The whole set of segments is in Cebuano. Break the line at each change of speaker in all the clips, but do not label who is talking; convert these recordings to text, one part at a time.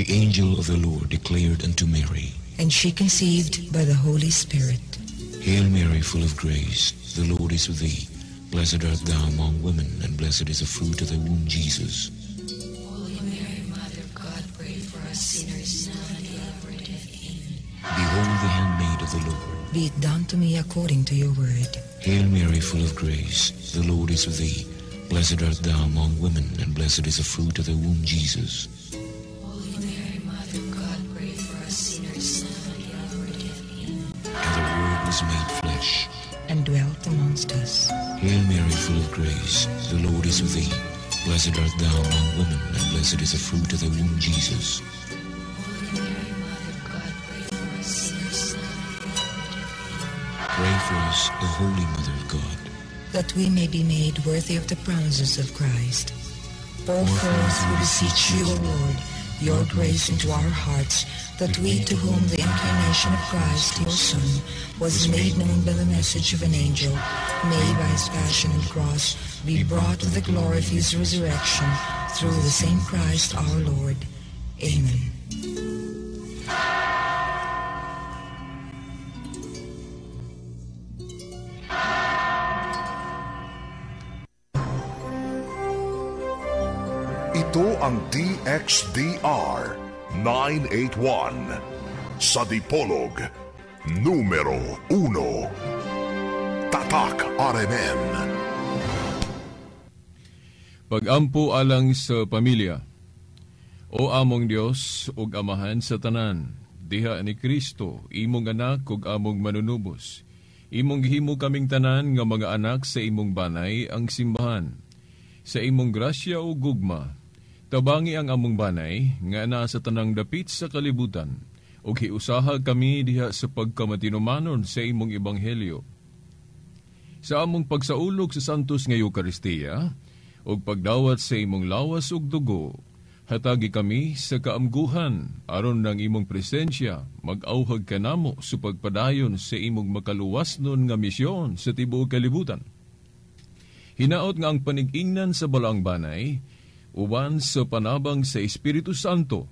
The angel of the Lord declared unto Mary,
and she conceived by the Holy Spirit.
Hail Mary, full of grace, the Lord is with thee. Blessed art thou among women, and blessed is the fruit of thy womb, Jesus.
Holy Mary, Mother of God, pray for us sinners, now and at the hour of our death. Amen.
Behold the handmaid of the Lord.
Be it done to me according to your word.
Hail Mary, full of grace, the Lord is with thee. Blessed art thou among women, and blessed is the fruit of thy womb, Jesus.
Holy Mary, Mother of God, pray for us sinners, now and at the hour of our death. Amen.
And the Word was made flesh
and dwelt amongst us.
Hail Mary, full of grace, the Lord is with thee. Blessed art thou among women, and blessed is the fruit of thy womb, Jesus.
Holy Mary, Mother of God, pray for us sinners, now and at the hour of our death. Amen.
Pray for us, O Holy Mother of God,
that we may be made worthy of the promises of Christ. Pour forth, we beseech you, O Lord, your grace into our hearts, that we to whom the incarnation of Christ, your Son, was made known by the message of an angel, may by his passion and cross be brought to the glory of his resurrection, through the same Christ our Lord. Amen.
Ito ang DXDR 981 sa Dipolog, numero 1. Tatak RMN.
Pagampo alang sa pamilya. O among Dios ug Amahan sa tanan, diha ni Kristo, imong anak ug among manunubos. Imong gihimo kaming tanan nga mga anak sa imong banay ang simbahan. Sa imong grasya ug gugma, tabangi ang among banay nga naa sa tanang dapit sa kalibutan, ug hiusaha kami diha sa pagkamatinumanon sa imong ebanghelyo. Sa among pagsaulog sa Santos nga Eukaristiya ug pagdawat sa imong lawas ug dugo, hatagi kami sa kaamguhan aron ng imong presensya mag-auhag kanamo sa pagpadayon sa imong makaluwas nun nga misyon sa tibuok kalibutan. Hinaot nga ang panig-ingnan sa balaang banay, uban sa panabang sa Espiritu Santo,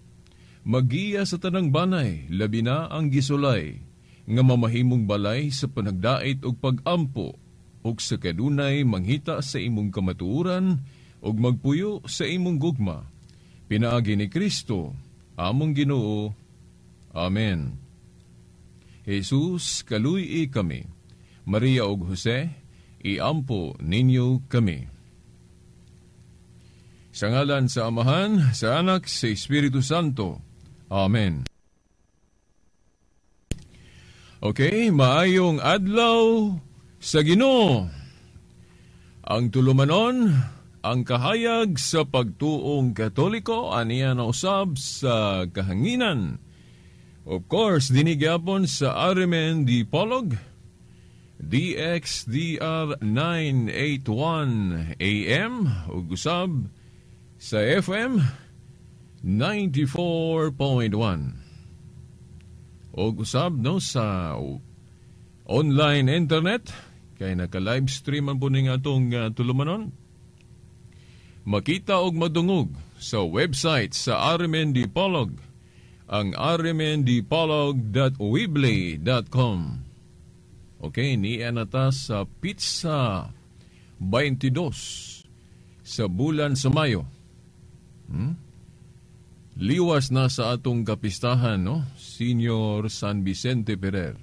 magiya sa tanang banay, labi na ang gisulay, nga mamahimong balay sa panagdait ug pag-ampo, ug sa kadunay manghita sa imong kamatuoran, ug magpuyo sa imong gugma. Pinaagi ni Kristo, among Ginoo. Amen. Jesus, kaluy-i kami. Maria ug Jose, iampo ninyo kami. Sa ngalan sa Amahan, sa Anak, sa Espiritu Santo. Amen. Okay, maayong adlaw sa Ginoo. Ang tulumanon, ang kahayag sa pagtuong Katoliko, aniya na usab sa kahanginan. Of course, dinigyapon sa RMN Dipolog, DXDR 981 AM, ug usab sa FM 94.1. Og usab no sa online internet kay naka-live stream man po ning atong tulumanon. Makita og madungog sa website sa RMN Dipolog, ang rmndipolog.weebly.com. Okay, niya na ta sa Pizza 22 sa bulan sa Mayo. Liwas na sa atong kapistahan, no? Senior San Vicente Ferrer.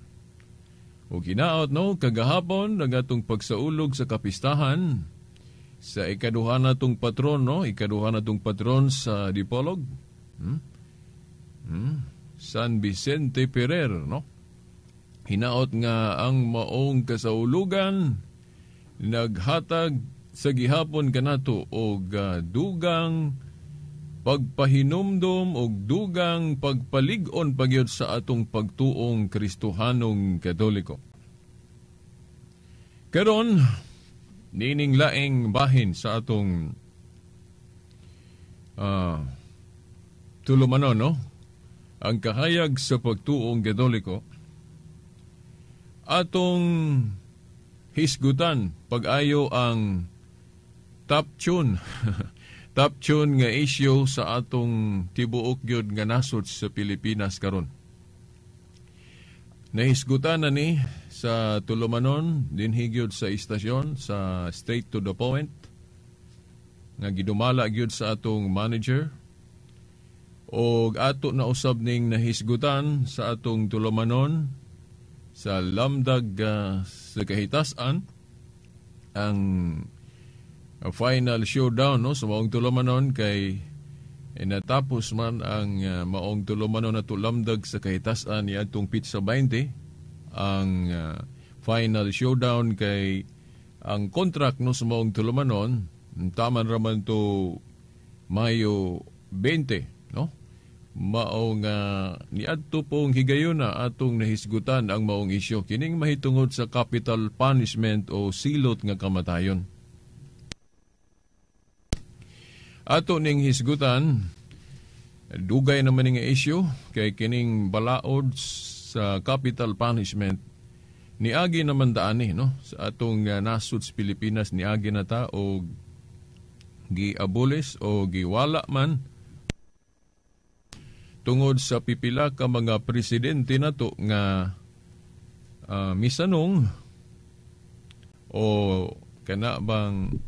O kinaot, no? Kagahapon, ang atong pagsaulog sa kapistahan sa ikaduha na itong patron, no? Ikaduha na itong patron sa Dipolog. San Vicente Ferrer, no? Hinaot nga ang maong kasaulugan naghatag sa gihapon kanato og dugang pagpahinumdom og dugang pagpalig-on pagyud sa atong pagtuong Kristohanong Katoliko. Karon nining laing bahin sa atong tulumanon, no? Ang kahayag sa pagtuong Katoliko atong hisgutan pag-ayo ang top tune. Top tune nga issue sa atong tibuok gyud nga nasod sa Pilipinas karon. Nahisgutan na ni sa tulumanon dinhi gyud sa istasyon sa Straight to the Point nga gidumala gyud sa atong manager og ato na usab ning nahisgutan sa atong tulumanon sa lamdag sa kahitasan ang final showdown, no, sa maong tulumanon kay natapos man ang maong tulumanon na lamdag sa kahitasan ni atong Pizza 20. Ang final showdown kay ang contract, no, sa maong tulumanon taman raman to Mayo 20, no, mao nga niadto pong higayuna atong nahisgutan ang maong isyu kining mahitungod sa capital punishment o silot nga kamatayon. Ato ning hisgutan, dugay naman nga isyu kay kining balaod sa capital punishment niagi naman daan, no, sa atong nasod sa Pilipinas, niagi na ta og giabolis o giwala man tungod sa pipila ka mga presidente nato nga misanong o kana bang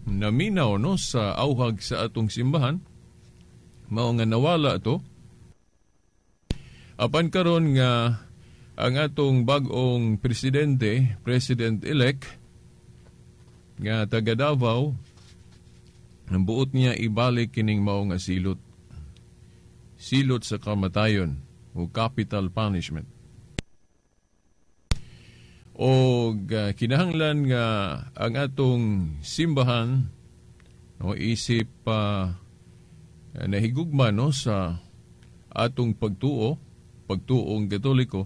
naminaw, no, sa auhag sa atong simbahan, mao nga nawala to. Apan karon nga ang atong bag-ong presidente, president-elect nga taga Davao, ang buot niya ibalik kining mao nga silot. Silot sa kamatayon o capital punishment. O kinahanglan nga ang atong simbahan, no, isip nahigugma, no, sa atong pagtuo, pagtuong Katoliko,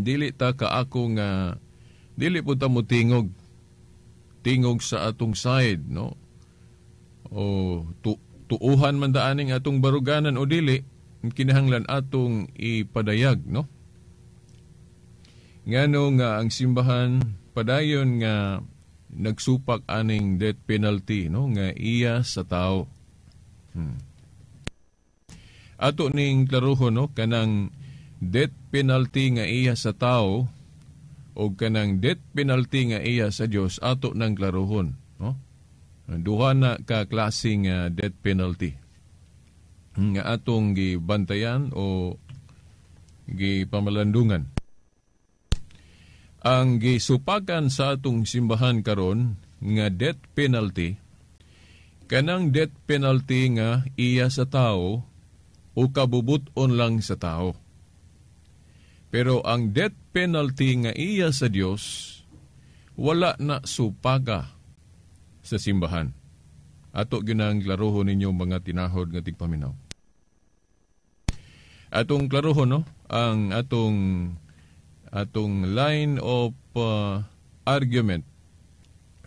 dili ta kaako nga dili po ta mo tingog tingog sa atong side, no, o tuuhan man daaning atong baruganan o dili, kinahanglan atong ipadayag, no. Ngano nga ang simbahan padayon nga nagsupak aning death penalty, no, nga iya sa tao. Ato ning klaruhon, no, kanang death penalty nga iya sa tao o kanang death penalty nga iya sa Dios, ato nang klaruhon, no. Duha na ka klaseng death penalty nga atong gibantayan o gipamalandungan. Ang gisupakan sa atong simbahan karon nga death penalty, kanang death penalty nga iya sa tao o kabubuton lang sa tao. Pero ang death penalty nga iya sa Dios, wala na supaga sa simbahan. Ato ginang klaruhon ninyo mga tinahod nga tigpaminaw. Atong klaruhon, no, ang atong line of argument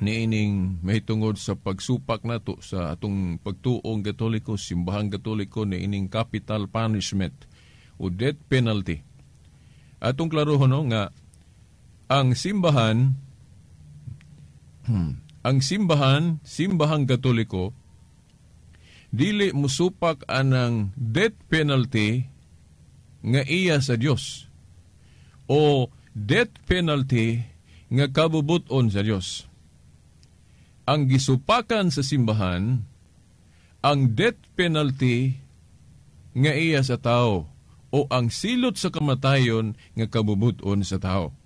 niining mahitungod sa pagsupak nato sa atong pagtuong Katoliko, simbahang Katoliko niining capital punishment o death penalty. Atong klaruhon, no, nga ang simbahan simbahang Katoliko dili musupak anang death penalty nga iya sa Dios o death penalty nga kabubuton sa Dios. Ang gisupakan sa simbahan ang death penalty nga iya sa tao o ang silot sa kamatayon nga kabubuton sa tao.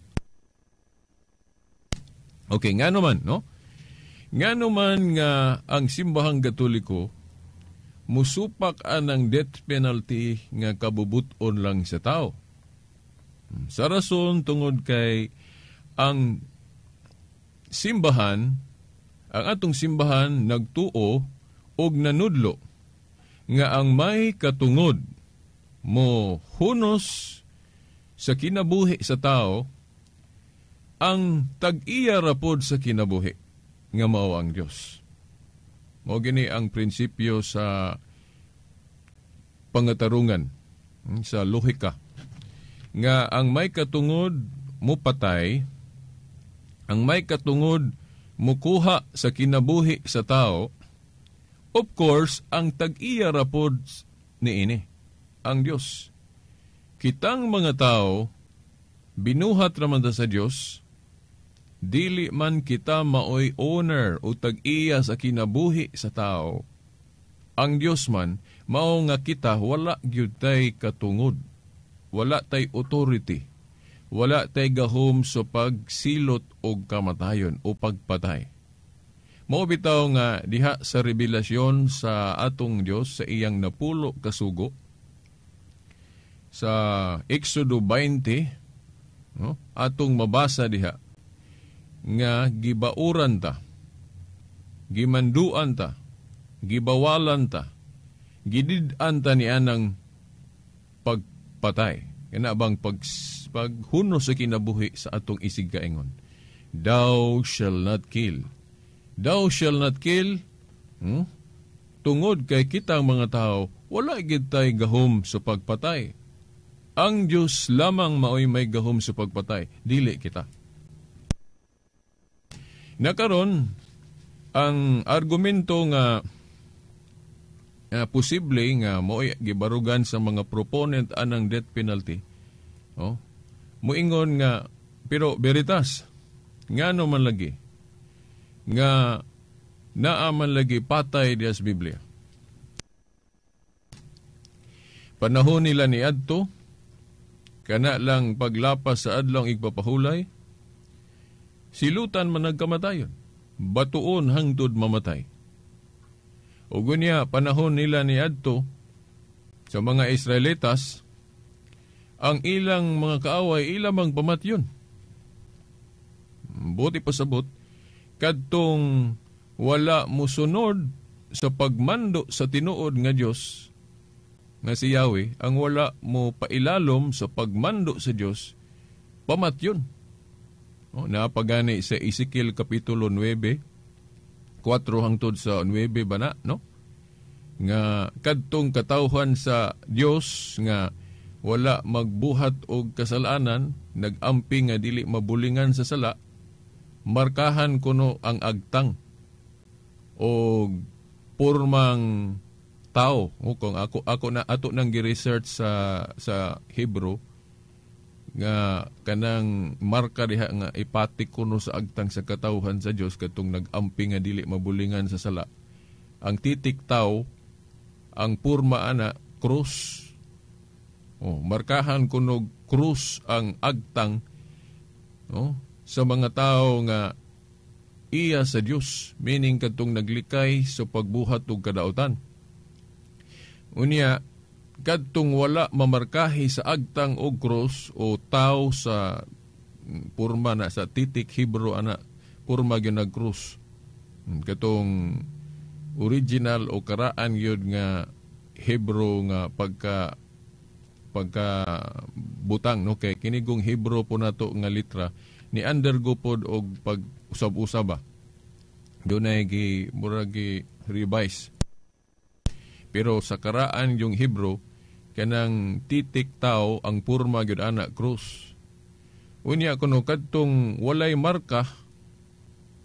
Okay, ngano man, no? Ngano man nga ang simbahang Katoliko musupak anang death penalty nga kabubuton lang sa tao. Sa rason tungod kay ang simbahan, ang atong simbahan nagtuo og nanudlo nga ang may katungod mo hunos sa kinabuhi sa tao ang tag-iya rapod sa kinabuhi nga mao ang Dios. Mao gini ang prinsipyo sa pangatarungan, sa lohika, nga ang may katungod mo patay, ang may katungod mukuha sa kinabuhi sa tao, Of course, ang tag-iya ra pod niini, ang Dios. Kitang mga tao, binuhat raman ta sa Dios, dili man kita maoy owner o tag-iya sa kinabuhi sa tao. Ang Dios man, mao nga kita wala gyud tay katungod, wala tay authority, wala tay gahom sa pagsilot og kamatayon o pagpatay. Mao bitaw nga diha sa revelasyon sa atong Dios sa iyang 10 kasugo sa Exodo 20, no, atong mabasa diha nga gibauran ta, gimanduan ta, gibawalan ta, gidid-an ta ni anang pagpatay. Kana bang paghunos sa kinabuhi sa atong isig kaingon. Thou shall not kill. Thou shall not kill. Tungod kay kitang mga tao, wala gid tay gahom sa pagpatay. Ang Dios lamang maoy may gahom sa pagpatay, dili kita. Nakaron ang argumento nga posible nga maoy gibarugan sa mga proponent anang death penalty, oh, muingon nga pero veritas ngano man lagi nga naa man lagi patay diha sa Biblia. Panahon nila ni adto, kana lang paglapas sa adlong igpapahulay, silutan man nagkamatayon, batuon hangtod mamatay. Ug unya panahon nila ni adto sa mga Israelitas, ang ilang mga kaaway ilang mang pamatyon. Buti pasabot, kadtong wala musunod sa pagmando sa tinuod nga Dios nga si Yahweh, ang wala mo pailalom sa pagmando sa Dios, pamatyon. O, napagani sa Ezekiel Kapitulo 9, 4 hangtod sa 9 ba na, no? Nga kadtong katawhan sa Dios nga wala magbuhat og kasalanan, nag-ampi nga dili mabulingan sa sala, markahan kuno ang agtang o pormang tao. O, kung ako na ato nang gi-research sa Hebrew nga kanang marka diha nga ipatik kuno sa agtang sa katawhan sa Dios katong nag-ampi nga dili mabulingan sa sala. Ang titik tao, ang porma ana krus. O, markahan kuno krus ang agtang, no, sa mga tao nga iya sa Dios, meaning katong naglikay sa pagbuhat og kadautan. Unya kadtong wala mamarkahi sa agtang og krus o tao sa porma na sa titik Hebrew ana porma gyud nagkrus. Katong original o karaan gyud nga Hebrew nga pagka butang, no, kay kinigong Hebrew po nato nga litra ni undergo pod og pag usab-usab ba. Dunay gi murag gi revise. Pero sa karaan yung Hebrew kanang titik tao ang porma gyud ana krus. Unya kuno kadtong walay marka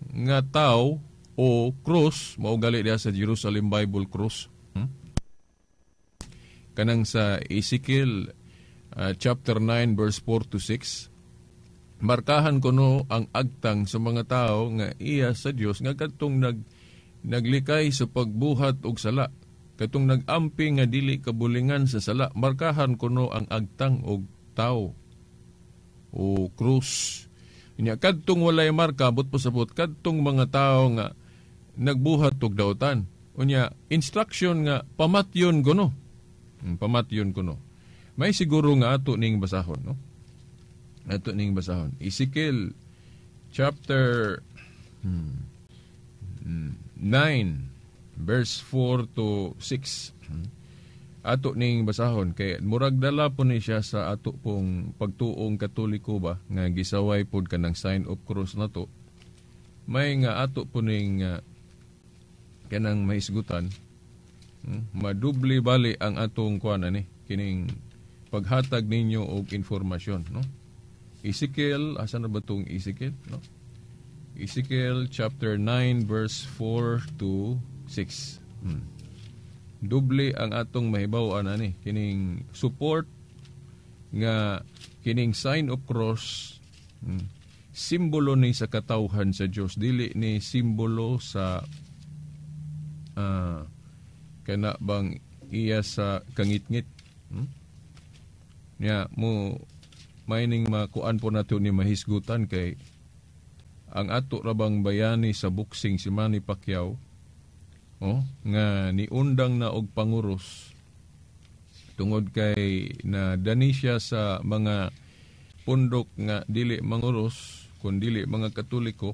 nga tao o krus, mao gali diha sa Jerusalem Bible cross. Kanang sa Ezekiel chapter 9 verse 4 to 6, markahan kuno ang agtang sa mga tao nga iya sa Dios nga kadtong naglikay sa pagbuhat og sala, katong nag-ampi nga dili kabulingan sa sala, markahan kuno ang agtang og tao o krus. Unya kadtong walay marka, but pasabot kadtong mga tao nga nagbuhat og dautan. Unya instruction nga pamatyon kuno. Pamatyon kuno. May siguro nga ato ning basahon, no? Ato ning basahon. Ezekiel chapter 9 verse 4 to 6. Ato ning basahon kay murag dala po ni siya sa ato pong pagtuong Katoliko ba nga gisaway pod kanang sign of cross nato. May nga ato po ning kanang mahisgutan. Madubli bali ang atong kuan ani kining paghatag ninyo og informasyon, no? Ezekiel, asa na ba tong Ezekiel, no? Ezekiel chapter 9 verse 4 to 6. Doble ang atong mahibaw-an ani kining support nga kining sign of cross, simbolo ni sa katawhan sa Dios, dili ni simbolo sa kana bang iya sa kangitngit. Nya mo maining makuan po nato ni mahisgutan kay ang ato rabang bayani sa boxing si Manny Pacquiao, oh, nga niundang na og panguros tungod kay na dani siya sa mga pundok nga dili manguros kun dili mga Katoliko,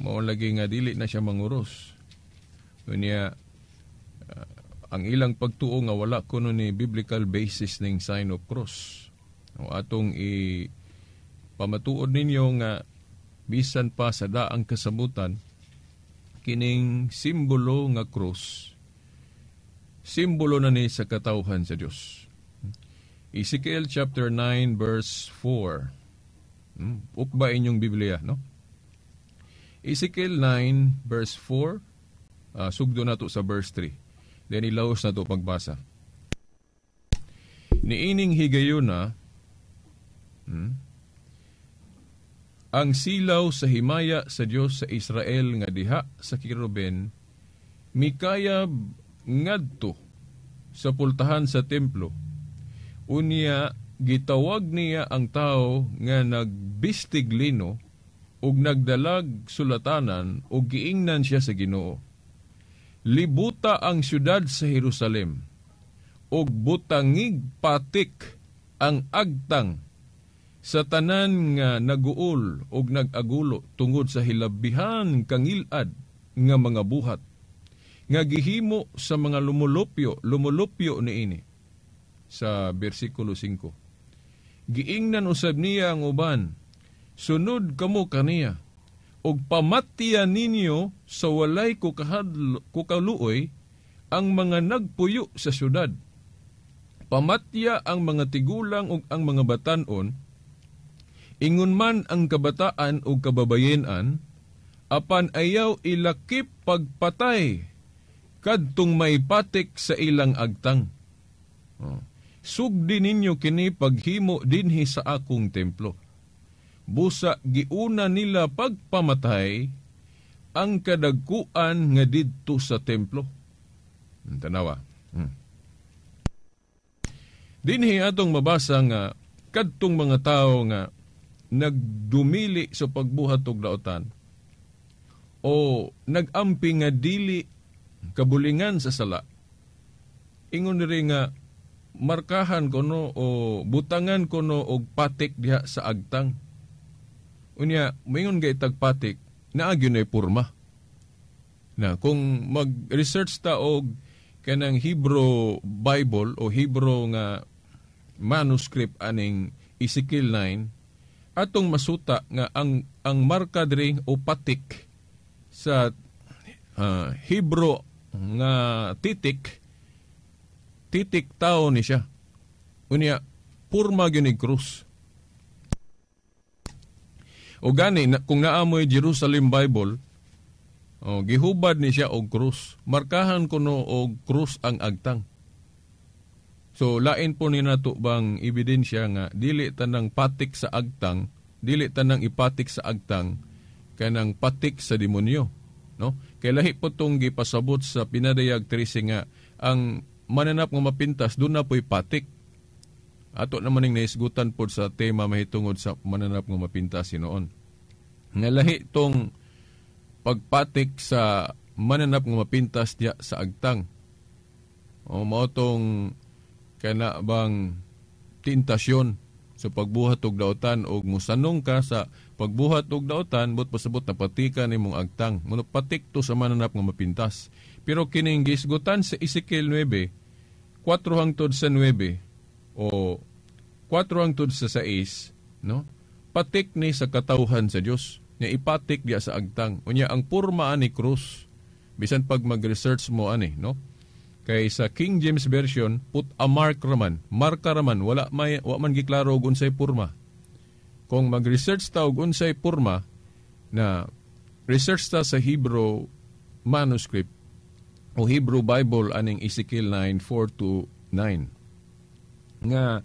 mao lagi nga dili na siya manguros. Unya ang ilang pagtuo nga wala kuno ni biblical basis ning sign of cross. O atong i pamatuod ninyo nga bisan pa sa daang kasabutan, kining simbolo nga cross, simbolo na ni sa katawhan sa Dios. Ezekiel chapter 9 verse 4. Ukba inyong Biblia, no? Ezekiel 9 verse 4, sugdo na to sa verse 3. Then ilaos na to pagbasa. Niining higayuna, ang silaw sa himaya sa Dios sa Israel nga diha sa kiruben mikayab ngadto sa pultahan sa templo. Unya gitawag niya ang tao nga nagbistig lino ug nagdalag sulatanan ug giingnan siya sa Ginoo. Libuta ang syudad sa Jerusalem ug butangig patik ang agtang sa tanan nga naguol og nag-agulo tungod sa hilabihan kangilad nga mga buhat nga gihimo sa mga lumulupyo niini. Sa bersikulo 5. Giingnan usab niya ang uban, sunod kamo kaniya og pamatya ninyo sa walay kukaluoy ang mga nagpuyo sa syudad. Pamatya ang mga tigulang ug ang mga batan-on, ingon man ang kabataan o kababayenan, apan ayaw ilakip pagpatay kadtong may patik sa ilang agtang. Oh. Sugdi ninyo kini paghimo dinhi sa akong templo. Busa giuna nila pagpamatay ang kadagkuan nga didto sa templo. Tanawa. Dinhi atong mabasa nga kadtong mga tawo nga nagdumili sa pagbuhat og daotan o nagampi nga dili kabulingan sa sala, ingon diri nga markahan kono o butangan kono og patik diha sa agtang. Unya moingon gay tag patik naa gyud nay porma. Na kung mag-research ta og kanang Hebrew Bible o Hebrew nga manuscript aning Ezekiel 9, atong masuta nga ang marka diri o patik sa Hebrew nga titik tao ni siya. Unya purma gyud ni krus. O gani kung naamoy Jerusalem Bible, oh, gihubad ni siya og krus. Markahan kuno og krus ang agtang. So lain po ni nato bang ebidensya nga dili tanang patik sa agtang, dili tanang ipatik sa agtang kanang patik sa demonyo, no? Kay lahi po tong gipasabot sa Pinadayag 13 nga ang mananap nga mapintas doon na po'y patik. Ato naman ning naisgutan pod sa tema mahitungod sa mananap nga mapintas hinuon. Nga lahi tong pagpatik sa mananap nga mapintas diya sa agtang. O mao tong kana bang tentasyon sa pagbuhat og daotan og musanong ka sa pagbuhat og daotan, but pasabot na patika nimong agtang. Muno patik to sa mananap nga mapintas. Pero kining gisgutan sa Ezekiel 9, 4 hangtod sa 9 o 4 hangtod sa 6, no? Patik ni sa katawhan sa Dios nga ipatik diya sa agtang. Unya ang porma ani krus. Bisan pag mag-research mo ani, no? Kay sa King James Version, put a mark raman, marka raman, wala may wa man giklaro og unsay porma. Kung mag-research ta og unsay porma na research ta sa Hebrew manuscript, o Hebrew Bible aning Ezekiel 9:4 to 9. Nga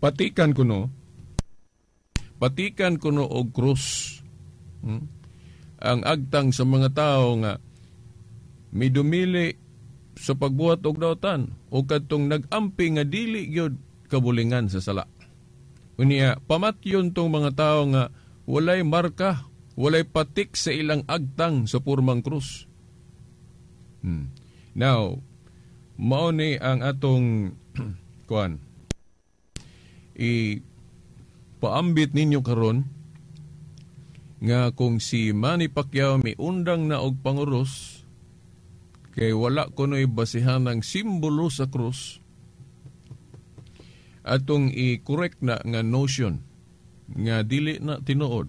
patikan kuno og krus. Ang agtang sa mga tao nga midumili sa pagbuhat og dautan o kadtong nag-ampi nga dili gyud kabulingan sa sala. Unya pamatyon tong mga tao nga walay marka, walay patik sa ilang agtang sa purmang krus. Now, mao ni ang atong kuan. I paambit ninyo karon nga kung si Manny Pacquiao miundang na og panguros kay wala kuno'y basihan ng simbolo sa krus, atong i-correct na nga notion nga dili na tinuod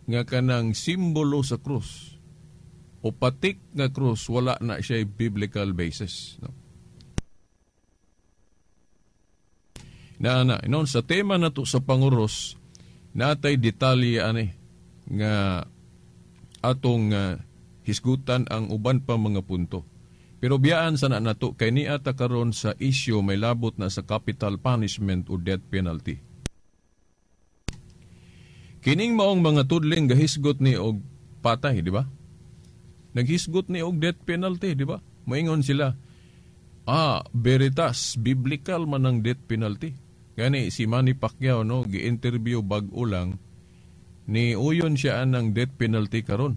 nga kanang simbolo sa krus o patik nga krus wala na siya biblical basis, no? Na na sa tema nato sa panguros natay detalye ani nga atong hisgutan ang uban pa mga punto. Pero biyaan sana nato kay niata karon sa isyu may labot na sa capital punishment o death penalty. Kining maong mga tudling gahisgot ni og patay, di ba? Naghisgot ni og death penalty, di ba? Moingon sila, veritas, biblical man ang death penalty. Gani si Manny Pacquiao, no, gi-interview bag-o lang, ni uyon siya ang death penalty karon.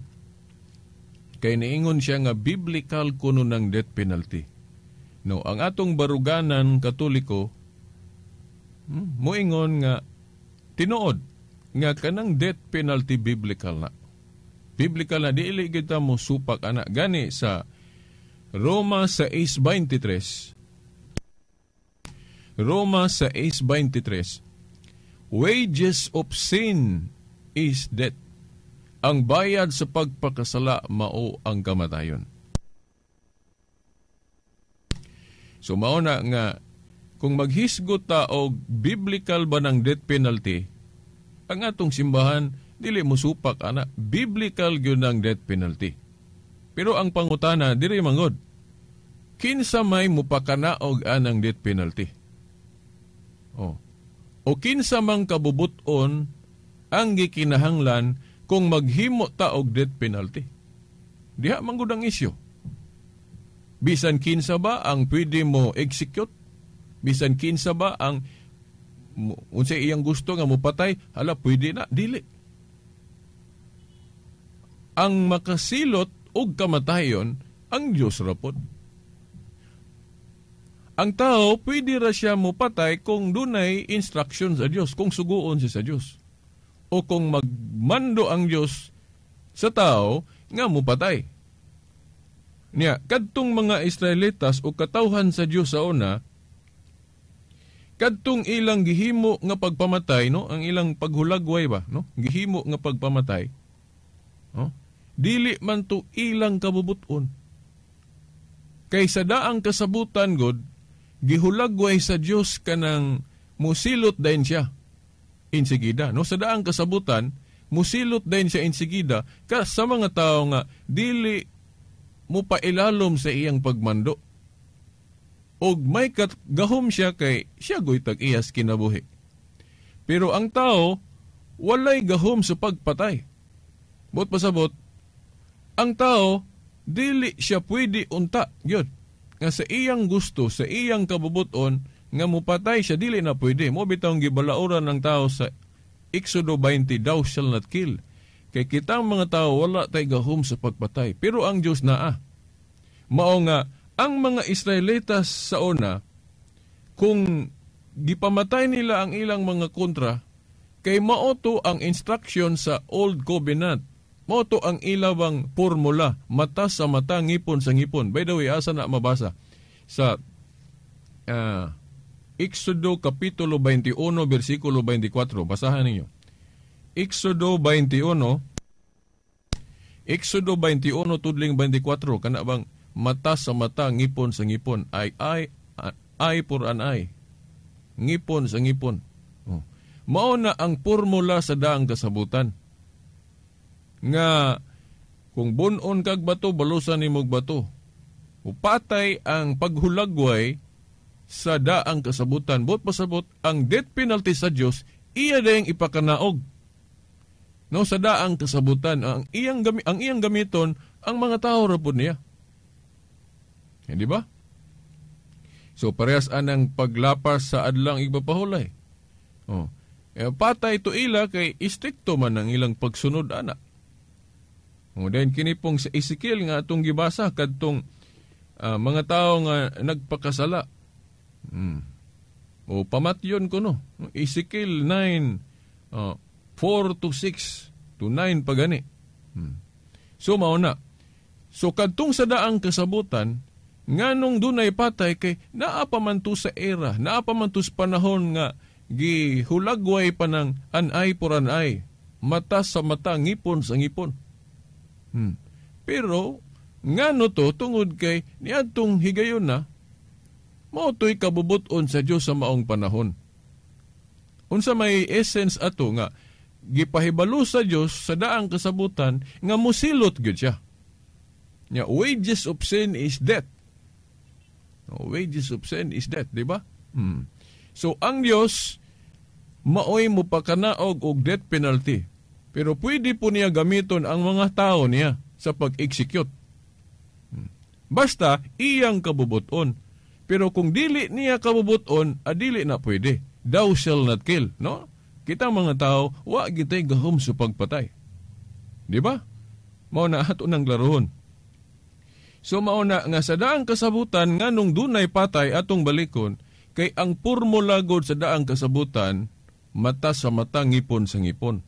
Kay niingon siya nga biblical kuno ng death penalty. No, ang atong baruganan Katoliko moingon nga tinuod nga kanang death penalty biblical na. Biblical na, dili kita mo supak ana. Gani sa Roma 6:23, Roma 6:23, wages of sin is death. Ang bayad sa pagpakasala mao ang kamatayon. So mao na nga kung maghisgot ta og biblical ba ng death penalty, ang atong simbahan dili mosupak ana, biblical gyud ang death penalty. Pero ang pangutana diri mangod, kinsa may mupakanaog anang death penalty? Oh. O kinsa mang kabubut-on ang gikinahanglan kung maghimo ta og death penalty? Diha man gud ang isyu. Bisan kinsa ba ang pwede mo execute? Bisan kinsa ba ang unsay iyang gusto nga mopatay? Hala, pwede na. Dili. Ang makasilot og kamatayon ang Dios ra pod. Ang tao pwede ra siya mopatay kung dunay instruction sa Dios, kung suguon siya sa Dios, o kung magmando ang Dios sa tao nga mopatay. Niya, kadtong mga Israelitas o katawhan sa Dios sa una, kadtong ilang gihimo nga pagpamatay, no, ang ilang paghulagway ba, no, gihimo nga pagpamatay, no, dili man to ilang kabubuton. Kay sa daang kasabutan god, gihulagway sa Dios kanang musilot dayon siya insigida, no? Sa daang kasabutan, musilot dayon siya insigida ka sa mga tao nga dili mo pailalom sa iyang pagmando. Og may gahom siya kay siya goy tag-iyas kinabuhi. Pero ang tao walay gahom sa pagpatay. Buot pasabot, ang tao dili siya pwede unta gyud nga sa iyang gusto, sa iyang kabubuton nga mupatay siya, dili na pwede. Mo bitawng gibalaoran ng tao sa Exodo 20, thou shall not kill. Kay kitang mga tao wala tay gahom sa pagpatay. Pero ang Dios naa. Mao nga ang mga Israelitas sa una, kung gipamatay nila ang ilang mga kontra, kay mao to ang instruction sa Old Covenant. Mao to ang ilawang formula, mata sa mata, ngipon sa ngipon. By the way, asa na mabasa? Sa Exodo Kapitulo 21, versikulo 24. Basahan ninyo. Exodo 21, Exodo 21, tudling 24. Kana bang mata sa mata, ngipon sa ngipon. Ay, ay, eye for an eye. Ngipon sa ngipon. Oh. Mao na ang formula sa daang kasabutan. Nga kung bunon kag bato, balusan nimog bato. Upatay ang paghulagway sa daang kasabutan. Buot pasabot, ang death penalty sa Dios iya dayang ipakanaog. No, sa daang kasabutan, ang iyang gamiton ang mga tao ra pud niya. Hindi ba? So parehas anang paglapas sa adlang igpapahulay. Oh. Eh, patay to ila kay istrikto man ang ilang pagsunod ana. O then kini pong sa Ezekiel nga atong gibasa kadtong mga tao nga nagpakasala. O pamatyon kuno. Ezekiel 9 4 to 6 to 9 pagani. So mao na. So kadtong sa daang kasabutan nganong dunay patay kay naa pa man to sa era, naa pa man to sa panahon nga gihulagway pa ng an-eye for an eye, mata sa mata, ngipon sa ngipon. Pero ngano to tungod kay niadtong higayon na mao to'y kabubuton sa Dios sa maong panahon. Unsa may essence ato nga gipahibalo sa Dios sa daang kasabutan nga mosilot gyud siya. Nya wages of sin is death. No, wages of sin is death, di ba? So ang Dios maoy mopakanaog og death penalty. Pero pwede po niya gamiton ang mga tao niya sa pag-execute. Basta iyang kabubuton. Pero kung dili niya kabubuton, adili na pwede. Thou shall not kill, no? Kita mga tao, wa gitay gahom sa pagpatay. Di ba? Mao na ato nang klarohon. So mao na nga sa daang kasabutan nganong dunay patay atong balikon, kay ang formula god sa daang kasabutan, mata sa mata, ngipon sa ngipon.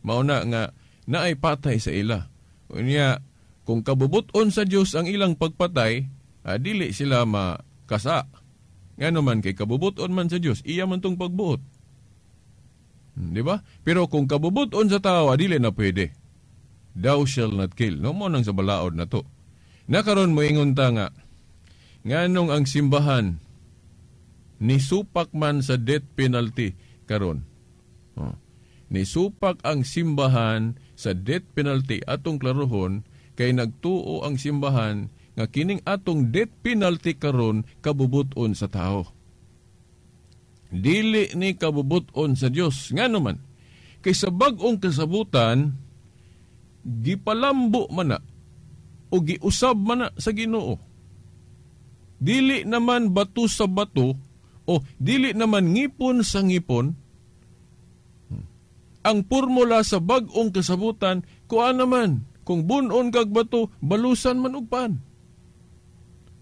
Mao na nga naay patay sa ila. Unya, kung kabubuton sa Dios ang ilang pagpatay, dili sila makasa. Ngano man kay kabubuton man sa Dios, iya man tong pagbuot. Di ba? Pero kung kabubuton sa tao, dili na pwede. Thou shall not kill. No mo nang sa balaod na to. Nakaron mo ingon ta nga, nganong ang simbahan nisupak man sa death penalty karon. Oh. Nisupak ang simbahan sa death penalty atong klarohon kay nagtuo ang simbahan nga kining atong death penalty karon kabubuton sa tao. Dili ni kabubuton sa Dios. Ngano man? Kay sa bag-ong kasabutan gipalambo man na o giusab man na sa Ginoo. Dili naman bato sa bato o dili naman ngipon sa ngipon. Ang formula sa bag-ong kasabutan kuan naman kung bunon kag bato balusan man og pan.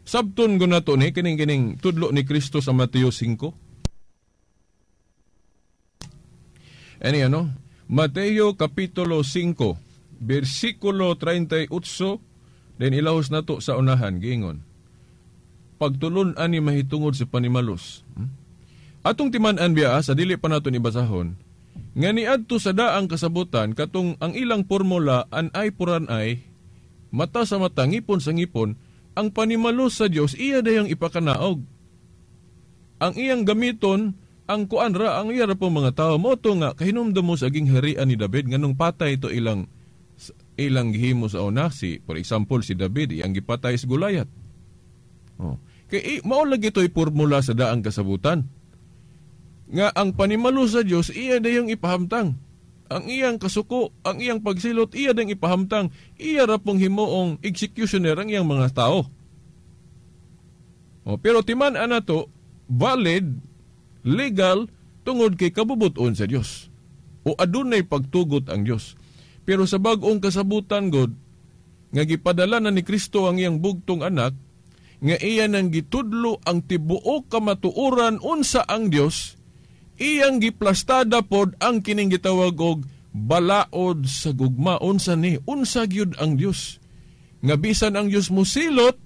Sabton ko na to ni kining tudlo ni Kristo sa Mateo 5. Ani ano? Mateo kapitulo 5 bersikulo 38, then ilahos nato sa unahan giingon. Pagtulun-an ni mahitungod sa panimalos. Atong timan-an biya sa dili pa nato ni basahon, nga niadto sa daang kasabutan katong ang ilang formula an eye for an eye, mata sa mata, ngipon sa ngipon, ang panimalos sa Dios iya dayang ipakanaog. Ang iyang gamiton ang kuan ra ang iya ra po mga tao mo to nga kahinumdum mo sa aging harian ni David nganong patay to ilang gihimo sa una, si for example si David iyang gipatay sa Goliath. Oh. Kay mao lagi to'y formula sa daang kasabutan. Nga ang panimalo sa Dios iya dayong ipahamtang. Ang iyang kasuko, ang iyang pagsilot iya dayong ipahamtang. Iya ra pong himuong executioner ang iyang mga tao. Oh, pero timan-an nato valid, legal tungod kay kabubuton sa Dios. O adunay pagtugot ang Dios. Pero sa bag-ong kasabutan god nga gipadala na ni Kristo ang iyang bugtong anak, nga iya nang gitudlo ang tibuok kamatuoran unsa ang Dios, iyang giplastada pod ang kining gitawag og balaod sa gugma. Unsa ni? Unsa gyud ang Dios? Nga bisan ang Dios mosilot,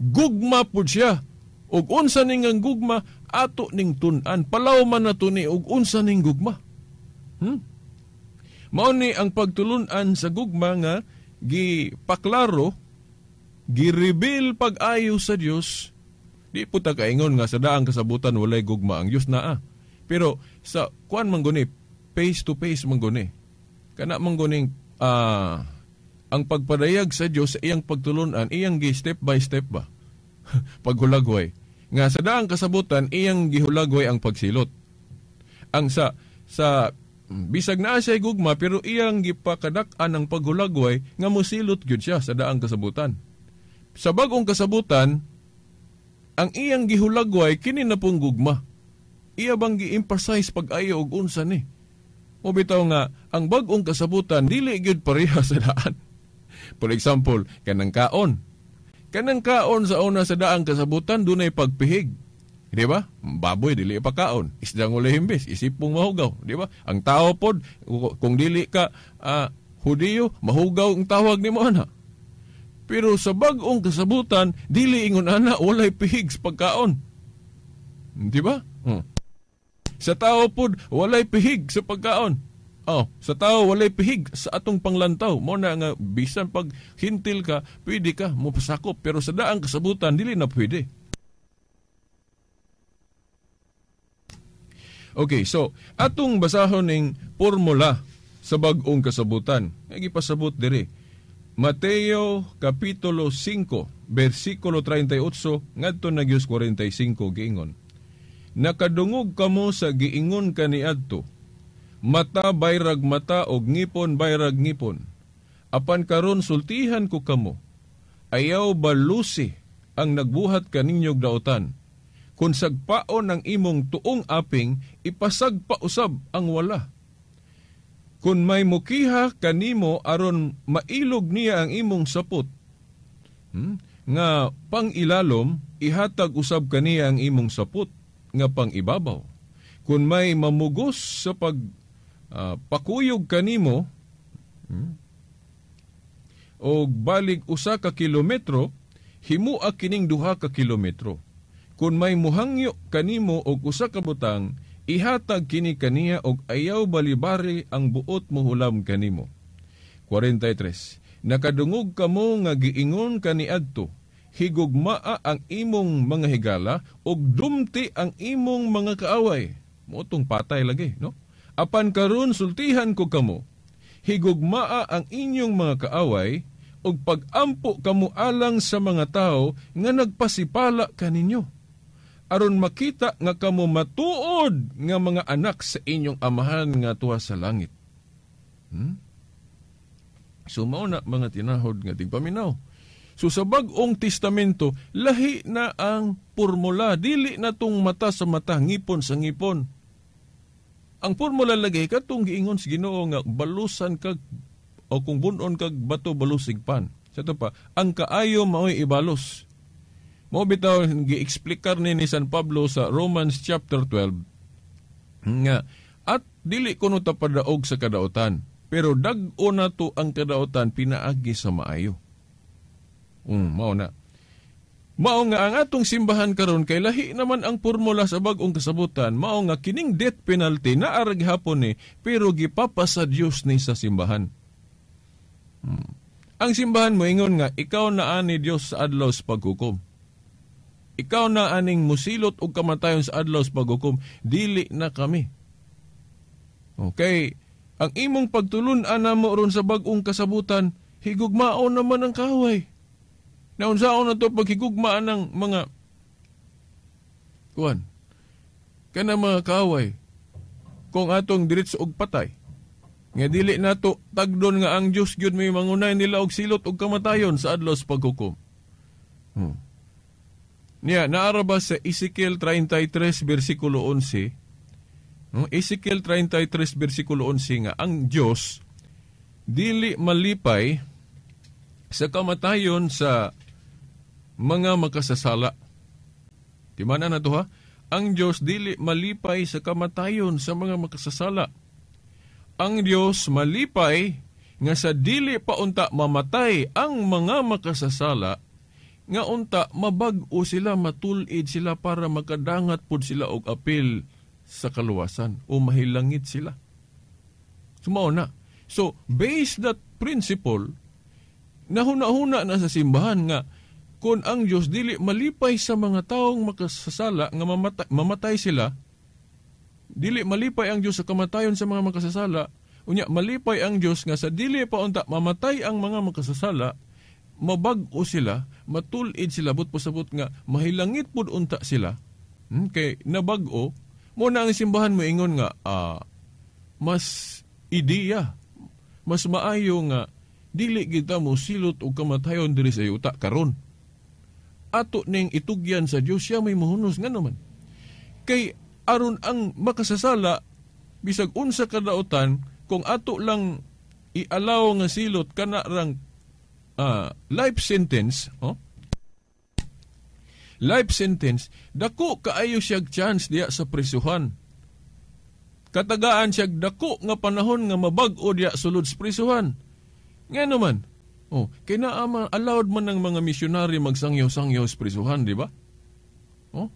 gugma pod siya. Og unsa ning ang gugma ato ning tun-an. Palaw man nato ni og unsa ning gugma. Mao ni ang pagtulun-an sa gugma nga gipaklaro, gireveal pag-ayo sa Dios. Di po ta kaingon nga sa daang kasabutan walay gugma ang Dios naa. Pero sa kuan man guni, face to face man guni. Kana man guning Ang pagpadayag sa Dios sa iyang pagtulunan, iyang gi step by step ba? Paghulagway. Nga sa daang kasabutan, iyang gihulagway ang pagsilot. Ang sa sa bisag naa siya gugma, pero iyang gipakadak-an ang paghulagway nga mosilot gyud siya sa daang kasabutan. Sa bag-ong kasabutan, ang iyang gihulagway kini na pong gugma. Iya bang gi-emphasize pag-ayo og unsa ni? O bitaw nga ang bag-ong kasabutan dili gyud pareha sa daan. For example, kanang kaon. Kanang kaon sa una sa daang kasabutan dunay pagpihig. Di ba? Baboy dili pa kaon, isdang ulay himbis, isipong mahugaw, di ba? Ang tao pod kung dili ka Hudiyo, mahugaw ang tawag nimo ana. Pero sa bag-ong kasabutan, dili ingon ana, walay pihig sa pagkaon. Di ba? Sa tao pod walay pihig sa pagkaon. Oh, sa tao walay pihig sa atong panglantaw. Mo na nga bisan pag hintil ka, pwede ka mopasakop, pero sa daang kasabutan dili na pwede. Okay, so atong basahon ning formula sa bag-ong kasabutan. Nga gipasabot diri. Mateo kapitulo 5 bersikulo 38 ngadto na gyud 45 giingon. Nakadungog kamo sa giingon kaniadto, mata bayrag mata og ngipon bayrag ngipon. Apan karon sultihan ko kamo, ayaw balusi ang nagbuhat kaninyog daotan. Kung sagpaon ang imong tuong aping, ipasagpa usab ang wala. Kung may mukiha kanimo aron mailog niya ang imong sapot, nga pangilalom, ihatag usab kaniya ang imong sapot nga pangibabaw. Kung may mamugos sa pag pakuyog kanimo og balig usa ka kilometro, himua kining 2 ka kilometro. Kung may muhangyo kanimo og usa ka butang, ihatag kini kaniya og ayaw balibari ang buot mohulam kanimo. 43. Nakadungog kamo nga giingon kaniadto, higugmaa ang imong mga higala og dumti ang imong mga kaaway. Motong patay lagi, no? Apan karon sultihan ko kamo, higugmaa ang inyong mga kaaway og pagampo kamo alang sa mga tawo nga nagpasipala kaninyo, aron makita nga kamo matuod nga mga anak sa inyong amahan nga tuwa sa langit. So mao na mga tinahod nga tigpaminaw. So sa Bag-ong Testamento, lahi na ang formula, dili na tong mata sa mata, ngipon sa ngipon. Ang formula lagi katong giingon sa Ginoo nga balusan kag o kung bunon kag bato balusig pan. Sa to pa, ang kaayo maoy ibalos. Mao bitaw giexplikar ni San Pablo sa Romans chapter 12 nga at dili kuno ta padaog sa kadaotan, pero dag-o na to ang kadaotan pinaagi sa maayo. Mao na. Mao nga ang atong simbahan karon kay lahi naman ang formula sa bag-ong kasabutan, mao nga kining death penalty naa ra gihapon ni, pero gipapasa Dios ni sa simbahan. Ang simbahan moingon nga ikaw na ani Dios sa adlaw sa paghukom. Ikaw na aning musilot og kamatayon sa adlaw sa paghukom, dili na kami. Okay, ang imong pagtulun-an namo ron sa bag-ong kasabutan, higugmaon naman ang kaaway. Naunsaon na to paghigugmaan ng mga kuan kana mga kaaway kung atong diretso og patay. Nga dili nato tagdon nga ang Dios gyud may mangunay nila og silot og kamatayon sa adlaw sa paghukom. Niya naara ba sa Ezekiel 33 bersikulo 11? No? Ezekiel 33 bersikulo 11 nga ang Dios dili malipay sa kamatayon sa mga makasasala. Di man na to ha? Ang Diyos dili malipay sa kamatayon sa mga makasasala. Ang Diyos malipay nga sa dili pa unta mamatay ang mga makasasala, nga unta mabag-o sila, matulid sila para makadangat pud sila og apil sa kaluwasan o mahilangit sila. So, mao na. So, based that principle, nahuna-huna na sa simbahan nga kung ang Diyos dili malipay sa mga taong makasasala nga mamatay sila, dili malipay ang Diyos sa kamatayon sa mga makasasala, Unya malipay ang Dios nga sa dili pa unta mamatay ang mga makasasala, mabag-o sila, matul-id sila, but pasabot nga mahilangit pud unta sila. Kay nabag-o mo na ang simbahan mo ingon nga mas ideya, mas maayo nga dili kita mo silot og kamatayon diri sa yuta karon. Ato ning itugyan sa Dios, siya may mohunos. Nga naman kay aron ang makasasala bisag unsa kadaotan, kung ato lang ialaw nga silot kana rang life sentence, oh? Life sentence, dako kaayo siyag chance diya sa prisuhan. Katagaan siyag dako nga panahon nga mabag-o diya sulod sa prisuhan. Nga naman, oh, kay naa man, allowed man ng mga misyonary magsangyaw-sangyaw sa prisuhan, di ba? Oh,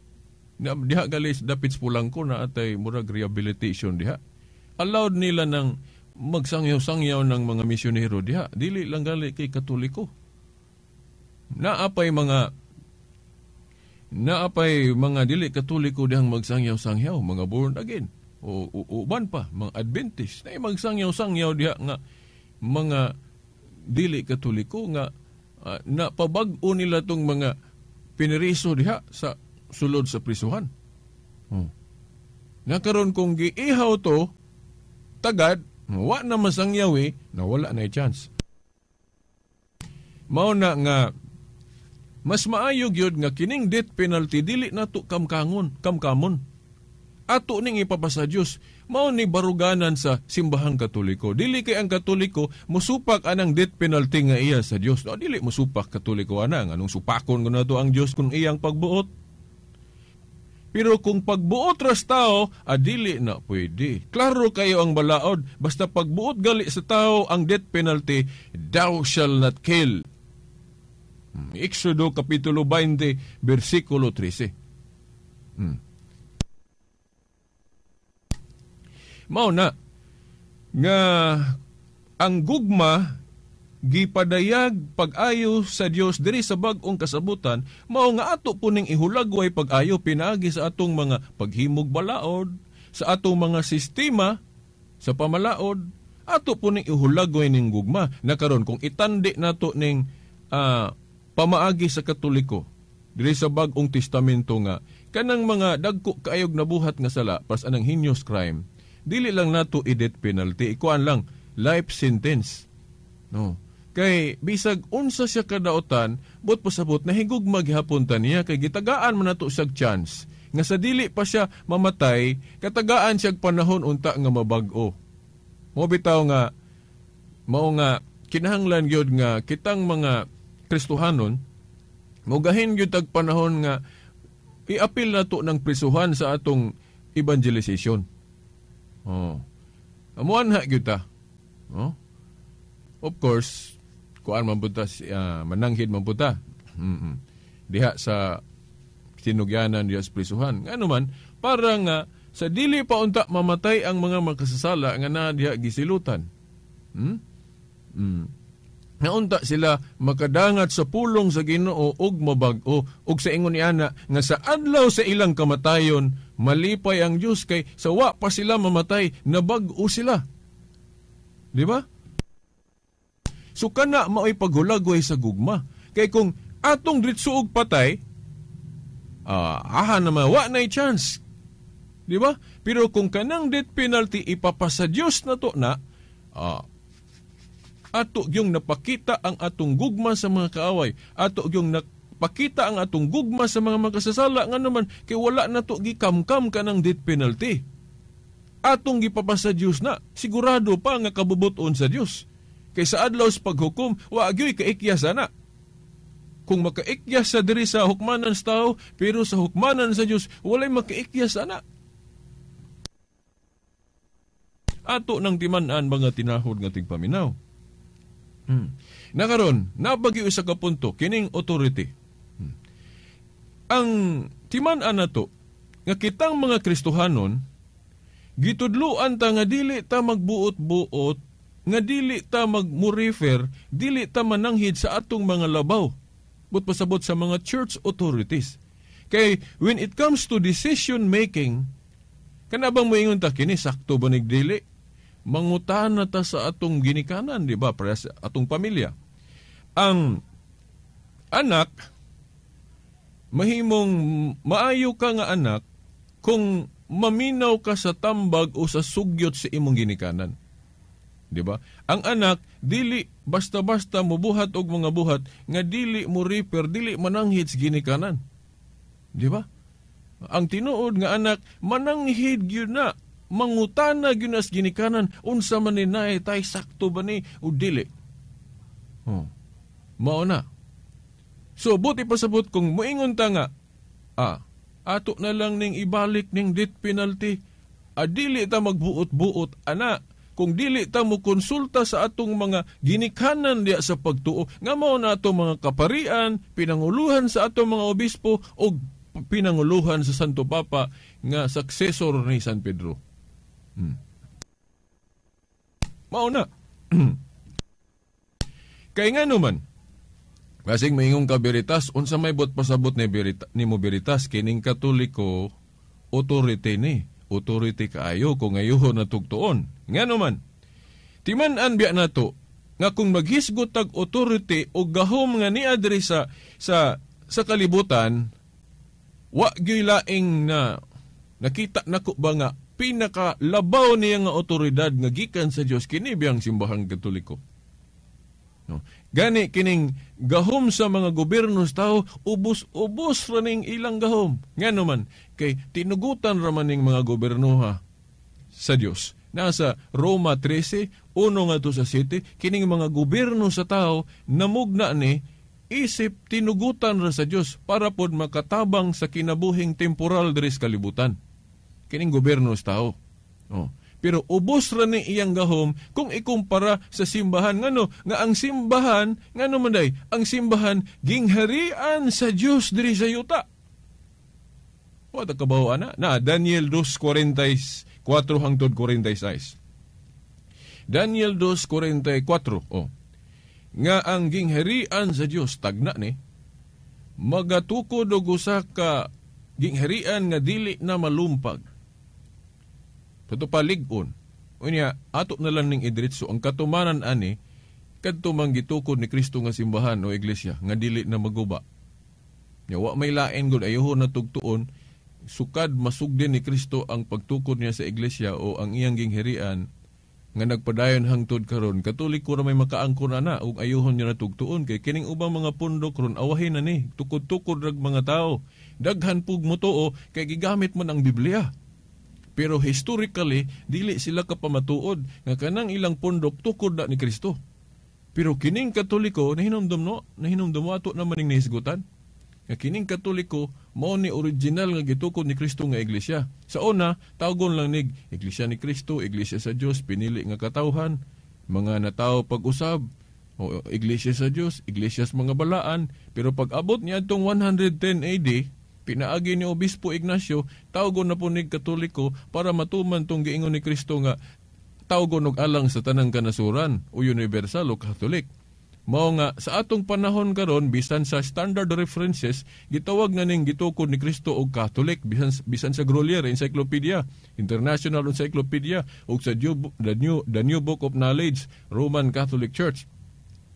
diha galis dapit sa Pulangko na atay murag rehabilitation diha. Allowed nila ng magsangyaw-sangyaw ng mga misyonero diha. Dili lang gali kay Katoliko. Naapay mga dili Katoliko dihang magsangyaw-sangyaw, mga born again o uban pa, mga Adventist na magsangyaw-sangyaw diha nga mga dili Katoliko nga napabag-o nila tong mga piniriso diha sa sulod sa prisuhan. Nakaron kung giihaw to tagad, wa na masangyaw nawala na chance. Mao na nga mas maayo gyud nga kining death penalty dili nato kamkamon. Ato ning ipapasa Dios. Mao ni baruganan sa simbahang Katoliko. Dili kay ang Katoliko musupak anang death penalty nga iya sa Dios. No, dili musupak Katoliko anang anong supakon kuno nato ang Dios kung iyang pagbuot. Pero kung pagbuot ras tao, adili na pwede. Klaro kayo ang balaod. Basta pagbuot gali sa tao ang death penalty, thou shall not kill. Exodo Kapitulo 20, versikulo 13. Mao na nga ang gugma gipadayag pag-ayo sa Dios diri sa bag-ong kasabutan, mao nga ato po ning ihulagway pag-ayo pinaagi sa atong mga paghimog balaod, sa atong mga sistema sa pamalaod, ato po ning ihulagway ning gugma. Na karon kung itandi nato ning pamaagi sa Katoliko diri sa bag-ong testamento nga kanang mga dagko kaayog nabuhat nga sala pas anang heinous crime, dili lang nato i-death penalty, ikuan lang life sentence. No. Kay bisag unsa siya kadaotan, but pasabot nahigugma gihapon ta niya kay gitagaan man nato siyag chance nga sa dili pa siya mamatay, katagaan siyag panahon unta nga mabag-o. Mo bitaw nga mao nga kinahanglan gyud nga kitang mga Kristohanon mogahin gyud tag panahon nga iapil nato ng prisuhan sa atong evangelization. Oh. Amuan ha gyud ta. Oh. Of course, kuan man punta, mananghid man punta. Diha sa sinugyanan, diha sa prisuhan. Ngano man, para nga sa dili pa unta mamatay ang mga makasasala nga na diha gisilutan. Nga unta sila makadangat sa pulong sa Ginoo og mabag-o og sa ingon niana nga sa adlaw sa ilang kamatayon malipay ang Dios kay sa wa pa sila mamatay nabag-o sila. Di ba? So kana mao'y paghulagway sa gugma. Kay kung atong dritso og patay, aha na wa na'y chance. Di ba? Pero kung kanang death penalty ipapasa Dios na to na, ato gyung napakita ang atong gugma sa mga kaaway. Ato gyung napakita ang atong gugma sa mga makasasala. Nga naman, kay wala na to gikamkam kanang death penalty. Atong gipapasa Dios na. Sigurado pa nga kabubuton sa Dios. Kay sa adlaw sa paghukom, wa gyoy kaikyas ana. Kung makaikyas sa diri sa hukmanan sa tao, pero sa hukmanan sa Dios, walay makaikyas ana. Ato nang timan-an mga tinahod nga tigpaminaw. Nakaron, nabagyo isa ka punto kining authority. Ang timan-an nato nga kitang mga Kristohanon gitudloan ta nga dili ta magbuot-buot, nga dili ta magmurifer, dili ta mananghid sa atong mga labaw, but pasabot sa mga church authorities. Kay when it comes to decision making, kanabang moingon ta kini sakto ba nig dili? Mangutana ta sa atong ginikanan, di ba? Para sa atong pamilya. Ang anak, mahimong maayo ka nga anak kung maminaw ka sa tambag o sa sugyot sa imong ginikanan. Di ba? Ang anak, dili basta-basta mubuhat og mga buhat nga dili mo refer, dili mananghid sa ginikanan. Di ba? Ang tinuod nga anak, mananghid gyud na, mangutana gyud na sa ginikanan, unsa man ni naay tay, sakto ba ni o dili. Oh. Mao na. So, buti pasabot kung moingon ta nga, ato na lang ning ibalik ning death penalty, dili ta magbuot-buot, ana, kung dili ta mo konsulta sa atong mga ginikanan diya sa pagtuo, nga mao na atong mga kaparian, pinanguluhan sa atong mga obispo, o pinanguluhan sa Santo Papa nga successor ni San Pedro. Mao na. Kay nga naman, basig maingong ka Veritas, unsa may bot pasabot ni Verita, nimo Veritas, kining Katoliko authority ni, authority kaayo kung ayuho na tugtuon. Nga naman, timan-an biya nato nga kung maghisgot tag authority o gahom nga niadri sa kalibutan, wa gyud laing na nakita nako ba nga pinakalabaw niya nga otoridad nga gikan sa Dios kini biyang simbahang Katoliko. No. Gani kining gahom sa mga gobyerno sa tao, ubos-ubos ra ning ilang gahom. Ngano man kay tinugutan ra man ning mga gobernoha sa Dios. Nasa Roma 13, 1 ngadto sa 7, kining mga gobyerno sa tao namugna ni isip tinugutan ra sa Dios para pod makatabang sa kinabuhing temporal diri sa kalibutan. Kining gobyerno sa tao. Oh. Pero ubos ra ni iyang gahom kung ikumpara sa simbahan. Ngano nga ang simbahan, ngano man day, ang simbahan gingharian sa Dios diri sa yuta. Wa ta kabaw ana na Daniel 2:44 hangtod 46. Daniel 2:44. Oh. Nga ang gingharian sa Dios tagna ni magatukod og usa ka gingharian nga dili na malumpag. Kato palig-on. Unya, ato na lang ning idiretso ang katumanan ani kadto man gitukod ni Kristo nga simbahan o iglesia nga dili na maguba. Nya wa may lain gud, ayuho na tugtuon sukad masugdin ni Kristo ang pagtukod niya sa iglesia o ang iyang gingharian nga nagpadayon hangtod karon. Katoliko ra may makaangkon ana ug ayuhon niya na tugtuon kay kining ubang mga pundok ron awahin na ni, tukod-tukod rag mga tao. Daghan pug motuo kay gigamit man ang Biblia. Pero historically, dili sila kapamatuod nga kanang ilang pundok tukod na ni Kristo. Pero kining Katoliko, nahinumdum no, nahinumdum mo ato naman ning nahisgutan. Nga kining Katoliko, mao ni original nga gitukod ni Kristo nga iglesia. Sa una, tawgon lang nig Iglesia ni Kristo, Iglesia sa Dios, pinili nga katawhan, mga natao pag-usab, o Iglesia sa Dios, Iglesia sa mga balaan. Pero pag abot niya atong 110 AD, pinaagi ni Obispo Ignacio, tawgon na po ni Katoliko para matuman tong giingon ni Kristo nga tawgon og alang sa tanang kanasuran o universal o Catholic. Mao nga sa atong panahon karon, bisan sa standard references gitawag na ning gitukod ni Kristo og Catholic, bisan sa Grolier Encyclopedia, International Encyclopedia ug sa the New Book of Knowledge, Roman Catholic Church.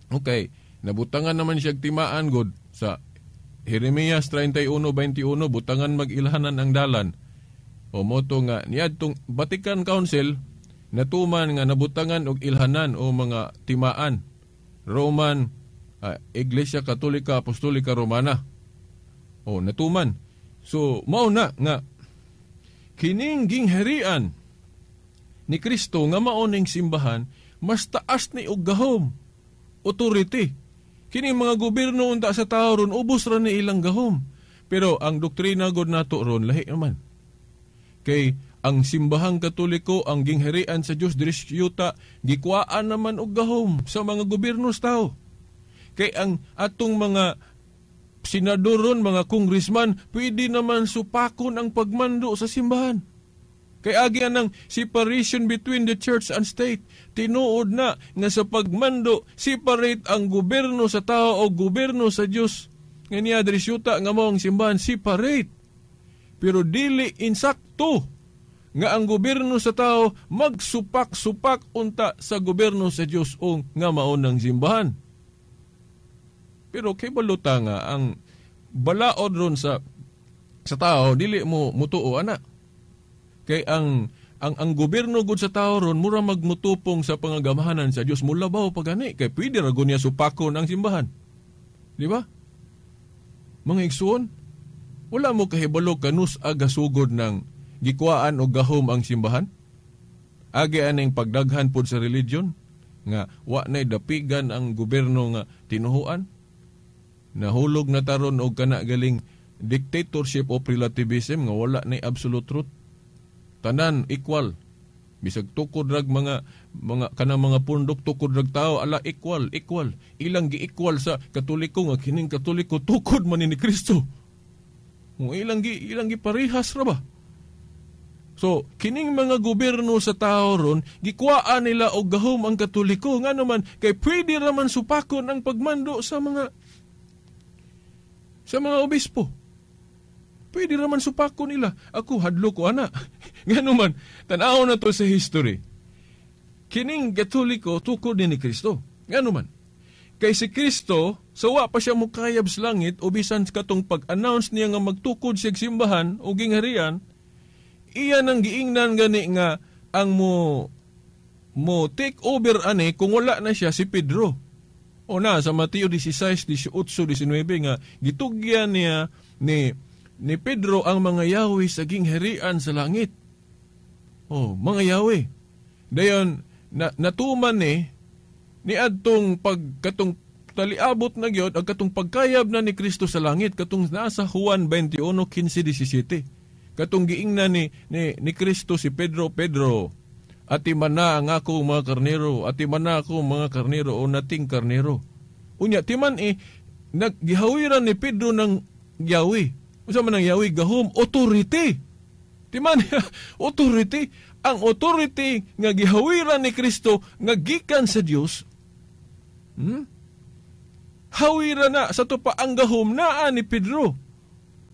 Okay, nabutangan naman siya timaan god sa Jeremias 31:21, butangan mag-ilhanan ang dalan. O moto nga niadtong Vatican Council natuman nga nabutangan og ilhanan o mga timaan Roman Iglesia Katolika Apostolika Romana. O natuman. So mao na nga kining gingharian ni Kristo nga mao ning simbahan mas taas ni og gahom, authority. Kini mga gobyerno unta sa tao ron ubos ra ni ilang gahom. Pero ang doktrina god nato ron lahi naman. Kay ang simbahang Katoliko, ang gingharian sa Dios diri sa yuta, gikuhaan naman og gahom sa mga gobyerno sa tao. Kay ang atong mga senador ron, mga congressman, pwede naman supakon ang pagmando sa simbahan. Kay agi ang separation between the church and state. Tinuod na nga sa pagmando, separate ang gobyerno sa tao o gobyerno sa Dios. Nga niya diri sa yuta nga mao ang simbahan, separate. Pero dili insakto nga ang gobyerno sa tao magsupak-supak unta sa gobyerno sa Dios o nga mao ng simbahan. Pero kay baluta nga ang balaod ron sa tao dili mo mutuo ana. Kay ang gobyerno gud sa tao ron mura magmutupong sa pangagamahanan sa Dios, mulabaw pa gani kay pwede ra gud niya supakon ang simbahan. Di ba? Mga igsuon, wala mo kahibalo kanus aga sugod ng gikuhaan o gahom ang simbahan? Agi aning pagdaghan pod sa religion nga wa na'y dapigan ang gobyerno nga tinuhuan? Nahulog na taron og kana galing dictatorship o relativism nga wala na'y absolute truth. Tanan equal. Bisag tukod rag mga kanang mga pundok, tukod rag tao, ala equal, equal. Ilang gi-equal sa Katoliko nga kining Katoliko tukod man ni Kristo. Kung ilang giparehas ra ba? So, kining mga gobyerno sa tao ron, gikuhaan nila og gahom ang Katoliko. Nga naman, kay pwede raman supakon ang pagmando sa mga obispo. Pwede raman supakon nila. Ako, hadlo ko, ana. Nga naman, tan-aw na to sa history. Kining Katoliko, tukod ni Kristo. Nga naman, kay si Kristo, sawa pa siya mukayab sa langit, o bisan katong pag-announce niya nga magtukod siya simbahan o gingharian, iya nang giingnan gani nga ang mo take over ani kung wala na siya si Pedro. O na sa Mateo 16, 18, 19 nga gitugyan niya ni Pedro ang mga yawi sa gingharian sa langit. Oh, mga yawi. Dayon natuman ni adtong pag katong taliabot na gyud ang katong pagkayab na ni Kristo sa langit katong nasa Juan 21:15-17. Katong giingnan ni Kristo si Pedro, Pedro, ati mana ang ako mga karnero, ati mana ako mga karnero o nating karnero. Unya timan naggihawiran ni Pedro ng yawi. Unsa man ang yawi? Gahom, authority. Timan authority. Ang authority nga gihawiran ni Kristo nga gikan sa Dios. Hawiran na sa to pa ang gahom naa ni Pedro.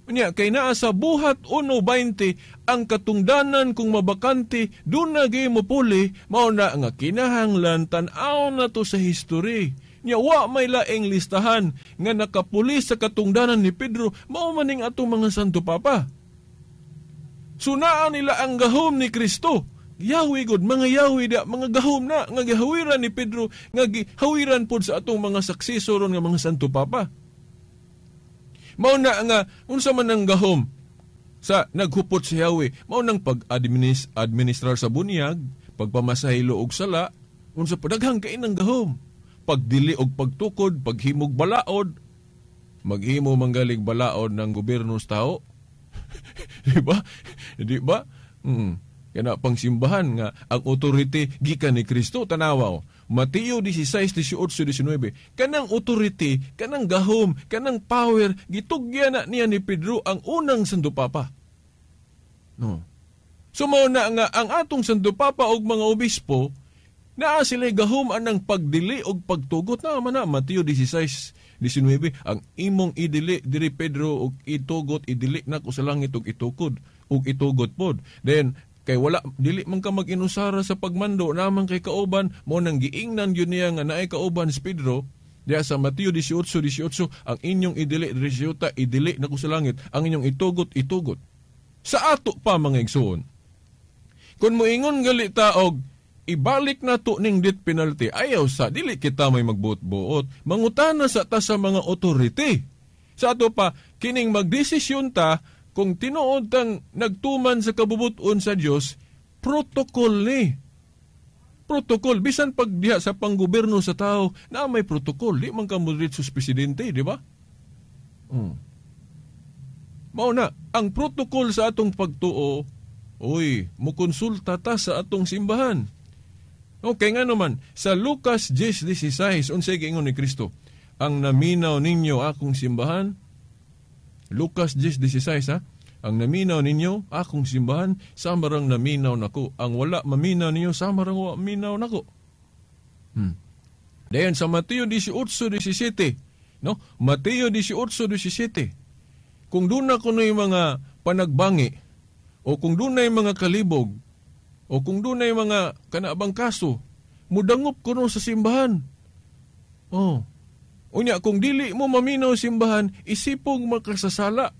Unya kay naa sa Buhat 1:20 ang katungdanan kung mabakante doon na gay mopuli, mao na nga kinahanglan tan-aw na to sa history. Nya wa may laing listahan nga nakapuli sa katungdanan ni Pedro, mao maning atong mga Santo Papa. Sunaan nila ang gahom ni Kristo. Yahweh God, mga Yahweh da, mga gahom na nga gihawiran ni Pedro, nga gihawiran pod sa atong mga successor nga mga Santo Papa. Mao na nga unsa man ang gahom sa naghupot sa Yahweh, mao nang pag-administrar sa bunyag, pagpamasahilo og sala, unsa pa daghang kainang gahom, pagdili og pagtukod, paghimog balaod, maghimo manggaling balaod ng gobyerno sa tao. Di ba? Di ba? Kana pang simbahan nga ang authority gikan ni Kristo. Tanawaw, Mateo 16, 18, 19. Kanang authority, kanang gahom, kanang power, gitugyan na niya ni Pedro ang unang Santo Papa. No. So mao na nga ang atong Santo Papa og mga obispo, naa sila gahom anang pagdili og pagtugot. Na man na Mateo 16, 19, ang imong idili diri Pedro og itugot, idili nako sa langit og itukod og itugot pod. Then kay wala dili man ka mag-inusara sa pagmando naman kay kauban mo nang giingnan gyud niya nga naay kauban si Pedro diya sa Mateo 18:18, ang inyong idili diri sa yuta idili nako sa langit, ang inyong itugot itugot. Sa ato pa mga igsoon, kun moingon gali ta og ibalik na to ning death penalty, ayaw sa dili kita may magbuot-buot, mangutana sa ta sa mga authority. Sa ato pa kining magdesisyon ta kung tinuod tang nagtuman sa kabubuton sa Dios, protocol ni. Protocol bisan pagdiha sa panggobyerno sa tao, na may protocol, di man ka mo sa presidente, di ba? Mao na ang protocol sa atong pagtuo, oy, mukonsulta ta sa atong simbahan. Okay, nga naman, sa Lucas 10:16, unsay giingon ni Kristo? Ang naminaw ninyo akong simbahan. Lucas 10:16, ha? Ang naminaw ninyo akong simbahan, samarang naminaw nako. Ang wala maminaw ninyo, samarang wa minaw nako. Dayon sa Mateo 18:17, no? Mateo 18:17. Kung doon na kuno yung mga panagbangi, O kung dunay mga kalibog, o kung dunay mga kanabang kaso, mudangop kuno sa simbahan. Oh. Unya, kung dili mo maminaw simbahan, isipong makasasala.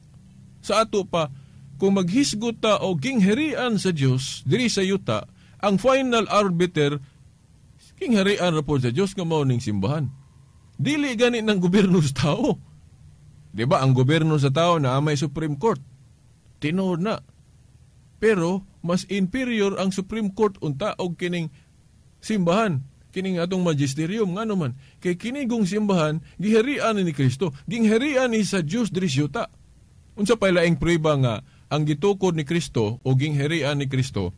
Sa ato pa, kung maghisgot ta o gingharian sa Dios diri sa yuta, ang final arbiter, gingharian ra po sa Dios nga mao ning simbahan. Dili gani ng gobyerno sa tao. Di ba ang gobyerno sa tao na may Supreme Court? Tinuod na. Pero mas inferior ang Supreme Court unta og kining simbahan, kining atong magisterium. Ngano man kay kinigong simbahan giharian ni Kristo, gingharian ni sa Dios diri sa yuta. Unsa pay laing prueba nga ang gitukod ni Kristo o gingharian ni Kristo,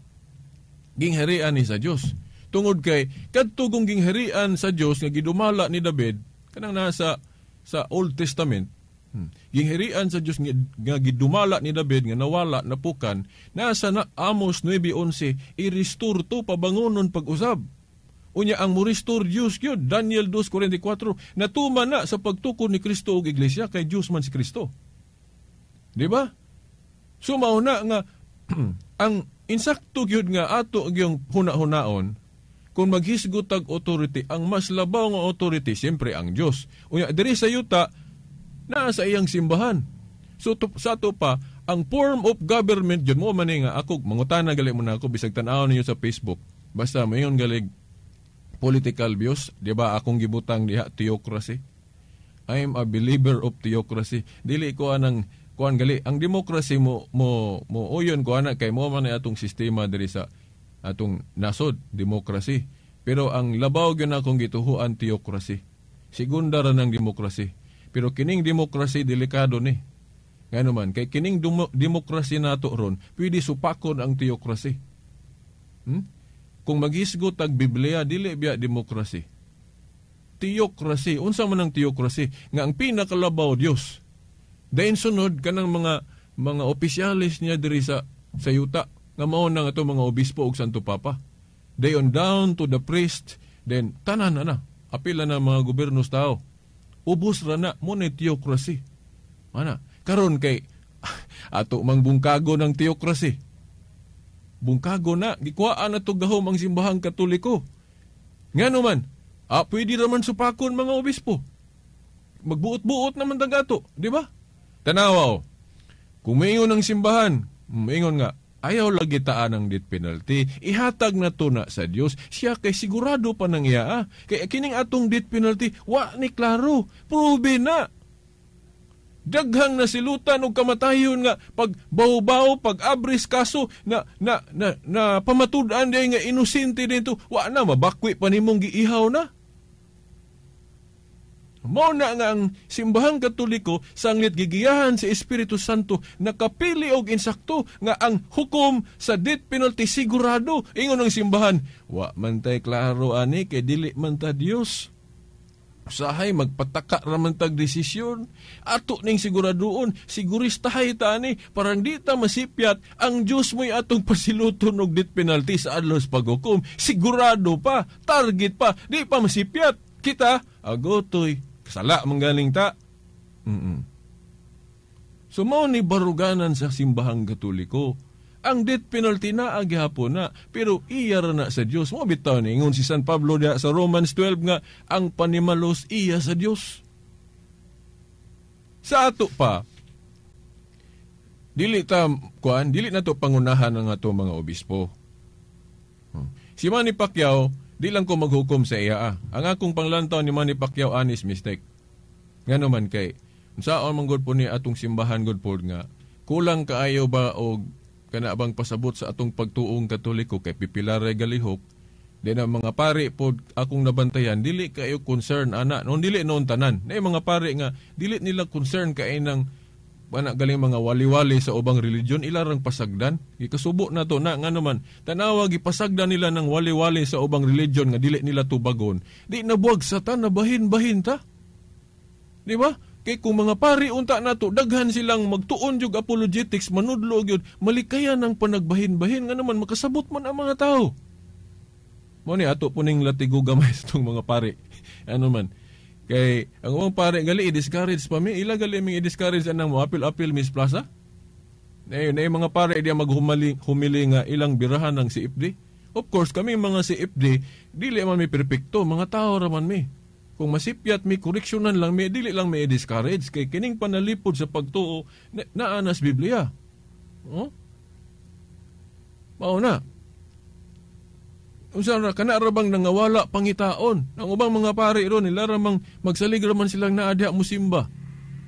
gingharian ni sa Dios? Tungod kay kadto kung gingharian sa Dios nga gidumala ni David kanang nasa sa Old Testament, gingharian sa Dios nga gidumala ni David nga nawala napukan, nasa na Amos 9:11 i-restore to pabangonon pag-usab. Unya ang mo-restore Dios gyud, Daniel 2:44, natuman na sa pagtukod ni Kristo og iglesia kay Dios man si Kristo. Di ba? So mao na nga ang insakto gyud nga ato gyung huna-hunaon kung maghisgot tag authority, ang mas labaw nga authority siyempre ang Dios. Unya diri sa yuta naa sa iyang simbahan. So sa ato pa ang form of government gyud mo man nga ako mangutana gali mo na ako bisag tan-awon ninyo sa Facebook. Basta mayon galig political views, di ba akong gibutang diha theocracy. I am a believer of theocracy. Dili ko anang kuan gali ang demokrasy mo mo mo uyon ko ana kay mo man atong sistema diri sa atong nasod demokrasy. Pero ang labaw gyud akong gituhuan theocracy. Segunda ra ng demokrasy. Pero kining demokrasy delikado ni. Ngano man kay kining demokrasy nato ron pwede supakon ang theocracy. Kung maghisgot ang Biblia dili biya demokrasy. Theocracy, unsa man ang theocracy? Nga ang pinakalabaw Dios. Dayon sunod kanang mga opisyales niya diri sa yuta nga mao nang ato mga obispo ug Santo Papa. Dayon down to the priest, then tanan na na. Apila na mga gobyerno sa tao. Ubos ra na mo ni theocracy. Ana, karon kay ato mang bungkago ng theocracy. Bungkago na, gikuhaan na to gahom ang simbahang Katoliko. Ngano man, pwede raman supakon mga obispo. Magbuot-buot naman tagato, di ba? Tanawa o, kung maingon ang simbahan, maingon nga, ayaw lagi taan ang death penalty, ihatag na to na sa Dios, siya kay sigurado pa nang iya. Kay kining atong death penalty, wa ni klaro, proven na. Daghang nasilutan og kamatayon nga pag baw-baw, pag abris kaso na na na, na pamatud-an day nga inosente dito, wa na mabakwi pa nimong giihaw na. Mao na nga ang simbahang Katoliko sanglit gigiyahan sa Espiritu Santo nakapili og insakto nga ang hukom sa death penalty sigurado. Ingon ang simbahan, wa man tay klaro ani kay dili man ta Dios. Usahay magpataka raman tag desisyon. Ato ning siguraduon, siguristahay ta ani parang di ta masipyat ang Dios mo'y atong pasiluton og death penalty sa adlaw sa paghukom. Sigurado pa, target pa, di pa masipyat. Kita agotoy, kasala manggaling ta. So mao ni baruganan sa simbahang Katoliko. Ang death penalty na agihapon na, pero iya ra na sa Dios. Mo bitaw ni ingon si San Pablo diha sa Romans 12 nga ang panimalos iya sa Dios. Sa ato pa, dili ta kuan, dili na to pangunahan ang ato mga obispo. Si Manny Pacquiao, di lang ko maghukom sa iya. Ang akong panglantaw ni Manny Pacquiao anis mistake. Ngano man kay unsaon man gud po ni atong simbahan gud po nga kulang kaayo ba og kana bang pasabot sa atong pagtuong Katoliko kay pipilare galihok. Then ang mga pari pod akong nabantayan dili kayo concern ana non dili noon tanan. Nay mga pari nga dili nila concern kay nang ana galing mga wali-wali sa ubang religion ilarang pasagdan. Gikasubo na to na ngano man tanawa gipasagdan nila ng wali-wali sa ubang religion nga dili nila tubagon. Di nabuwag sa ta nabahin-bahin ta. Di ba? Kay kung mga pari unta nato daghan silang magtuon jug apologetics manudlo gyud malikayan ang panagbahin-bahin nga naman makasabot man ang mga tao. Mo ni ato puning latigo gamay sa itong mga pari. Ano man kay ang mga pari gali i-discourage pa mi ila gali mi i-discourage anang mo apil-apil Miss Plaza. Na mga pare diya maghumili humili nga ilang birahan ng CFD. Of course, kami mga CFD, dili man mi perpekto, mga tao ra man mi. Kung masipyat mi, koreksyonan lang mi, dili lang mi i-discourage kay kining panalipod sa pagtuo naa nas Biblia. Oh? Mao na. Unsa ra kana ra bang nangawala pangitaon? Ang ubang mga pare ron nila ra mang magsalig ra man silang naa diha mosimba.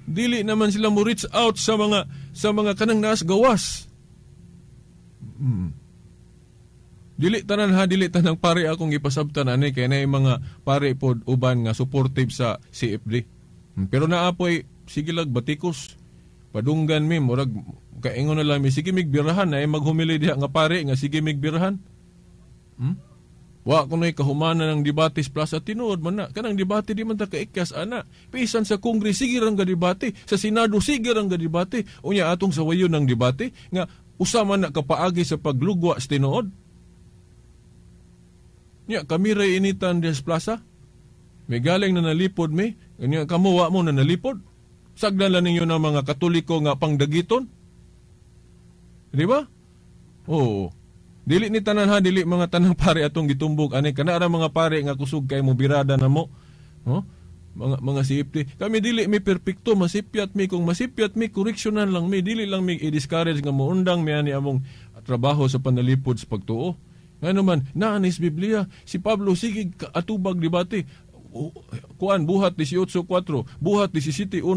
Dili naman sila mo reach out sa mga kanang naas gawas. Dili tanan ha, dili tanang pare akong gipasabtan ani kay naay mga pare pod uban nga supportive sa CFD. Pero naapoy sige lag batikos. Padunggan mi murag kaingon na lang mi sige migbirahan ay maghumili diha nga pare nga sige migbirahan. Wa kunoy kahumana ng debate sa plaza tinuod man na kanang debate di man ta kaikyas ana. Bisan sa Congress sige rang debate, sa Senado sige rang debate. Unya atong sawayon ng debate nga usa man na kapaagi sa paglugwa sa tinuod. Nya kami ray initan des plaza. May galing na nalipod mi. Nya kamo wa mo na nalipod. Sagdan lang ninyo ng mga Katoliko nga pangdagiton. Di ba? Oo. Dili ni tanan ha, dili mga tanang pare atong gitumbok ani kana ra mga pare nga kusog kay mo birada na mo. Oh? Mga safety. Kami dili mi perpekto, masipyat mi kung masipyat mi koreksyonan lang mi, dili lang mi i-discourage nga moundang mi ani among trabaho sa panalipod sa pagtuo. Nga naman, naanis Biblia, si Pablo sige atubag debate. Kuan buhat 18:4, buhat 17:1-2.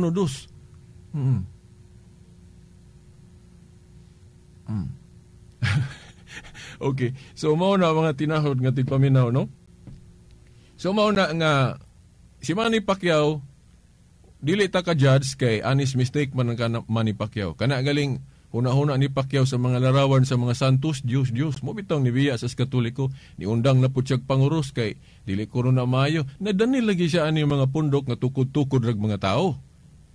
Okay, so mao na mga tinahod nga tigpaminaw, no? So mao na nga si Manny Pacquiao dili ta ka judge kay anis mistake man ang Manny Pacquiao. Kana galing huna-huna ni Pacquiao sa mga larawan sa mga santos, Diyos, Diyos. Mo bitong nibiya sa Katoliko, niundang na po siyag panguros kay dili ko na maayo. Nadani lagi siya ani mga pundok nga tukod-tukod rag mga tao.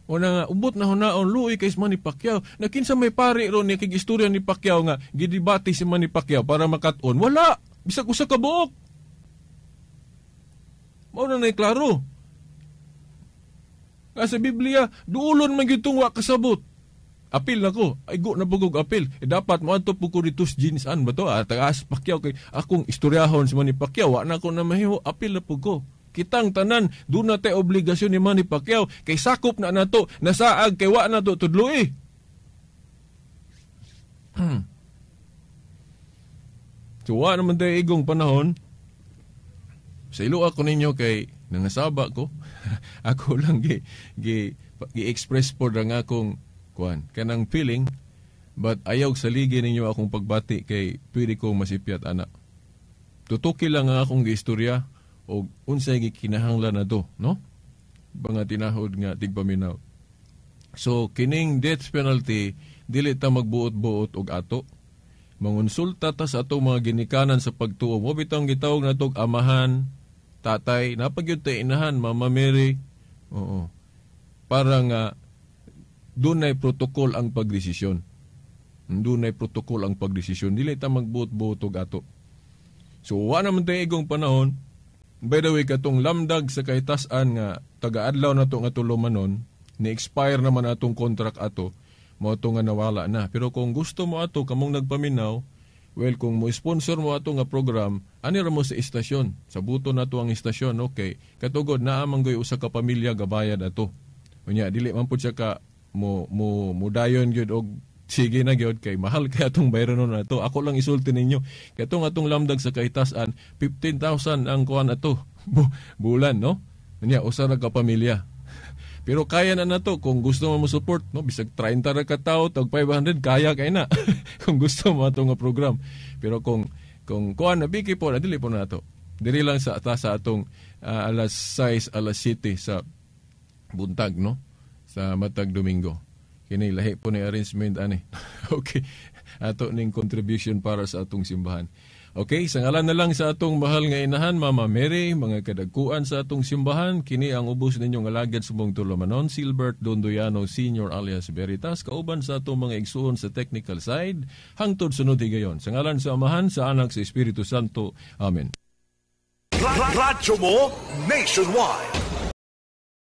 O na nga, ubot na hunaon, luoy kay Manny Pacquiao. Na kinsa may pare ron ni kig istorya ni Pacquiao nga gidibate si Manny Pacquiao para makat-on. Wala! Bisag usa ka buok. Mao na nay klaro. Nga sa Biblia, duulon man gyud tong wa kasabot. Apil na ko. Ay, go na bugog apil. E, dapat moadto po ko dito sa Jinsan ba to? Taas Pacquiao kay akong istoryahon si Manny Pacquiao. Wa na ko na mahimo. Apil na po ko. Kitang tanan, doon na tayo obligasyon ni Manny Pacquiao. Kay sakop na nato, nasaag kay wa na to tudloi. So, wa naman tayo igong panahon. Sa ilo ako ninyo kay nangasaba ko. Ako lang gi-express po ang akong kuan kanang feeling, but ayaw saligi ninyo akong pagbati kay pwede ko masipyat ana. Tutuki lang ang akong giistorya og unsay gikinahanglan na to, no? Mga tinahod nga tigpaminaw. So kining death penalty dili ta magbuot-buot og ato. Mangonsulta ta sa atong mga ginikanan sa pagtuo. Mo bitong gitawag natog amahan, tatay, napagyud tay inahan, Mama Mary. Oo. Para nga dunay protocol ang pagdesisyon. Dunay protocol ang pagdesisyon. Dili ta magbuot-buot og ato. So wa naman tay igong panahon. By the way, katong lamdag sa kahitasan nga taga-adlaw na to nga tulumanon, ni-expire naman atong contract ato, mao to nga nawala na. Pero kung gusto mo ato, kamong nagpaminaw, well, kung mo sponsor mo ato nga program, ani ra mo sa istasyon. Sa buto na to ang istasyon, okay. Katugod, naa man goy usa ka pamilya gabayad ato. Unya, dili man pud siya ka mo dayon gyud og sige na gyud kay mahal kay atong bayronon ato. Ako lang isulti ninyo. Katong atong lamdag sa kahitasan, 15,000 ang kuan ato bulan, no? Unya usa ra ka pamilya. Pero kaya na nato kung gusto mo support, no? Bisag 30 ra ka tawo tag 500 kaya kay na. Kung gusto mo ato nga program. Pero kung kuan na biki po na dili po na ato. Diri lang sa ta sa atong alas 6, alas 7 sa buntag, no? Sa matag Domingo. Kini lahi po ni arrangement ani. Okay. Ato ning contribution para sa atong simbahan. Okay, sa ngalan na lang sa atong mahal nga inahan, Mama Mary, mga kadagkuan sa atong simbahan, kini ang ubos ninyong alagad sa buong tulumanon, Silbert Dondoyano Sr. alias Veritas, kauban sa atong mga igsuon sa technical side, hangtod sunod higayon. Sa ngalan sa Amahan, sa Anak, sa Espiritu Santo. Amen.
Radyo mo nationwide.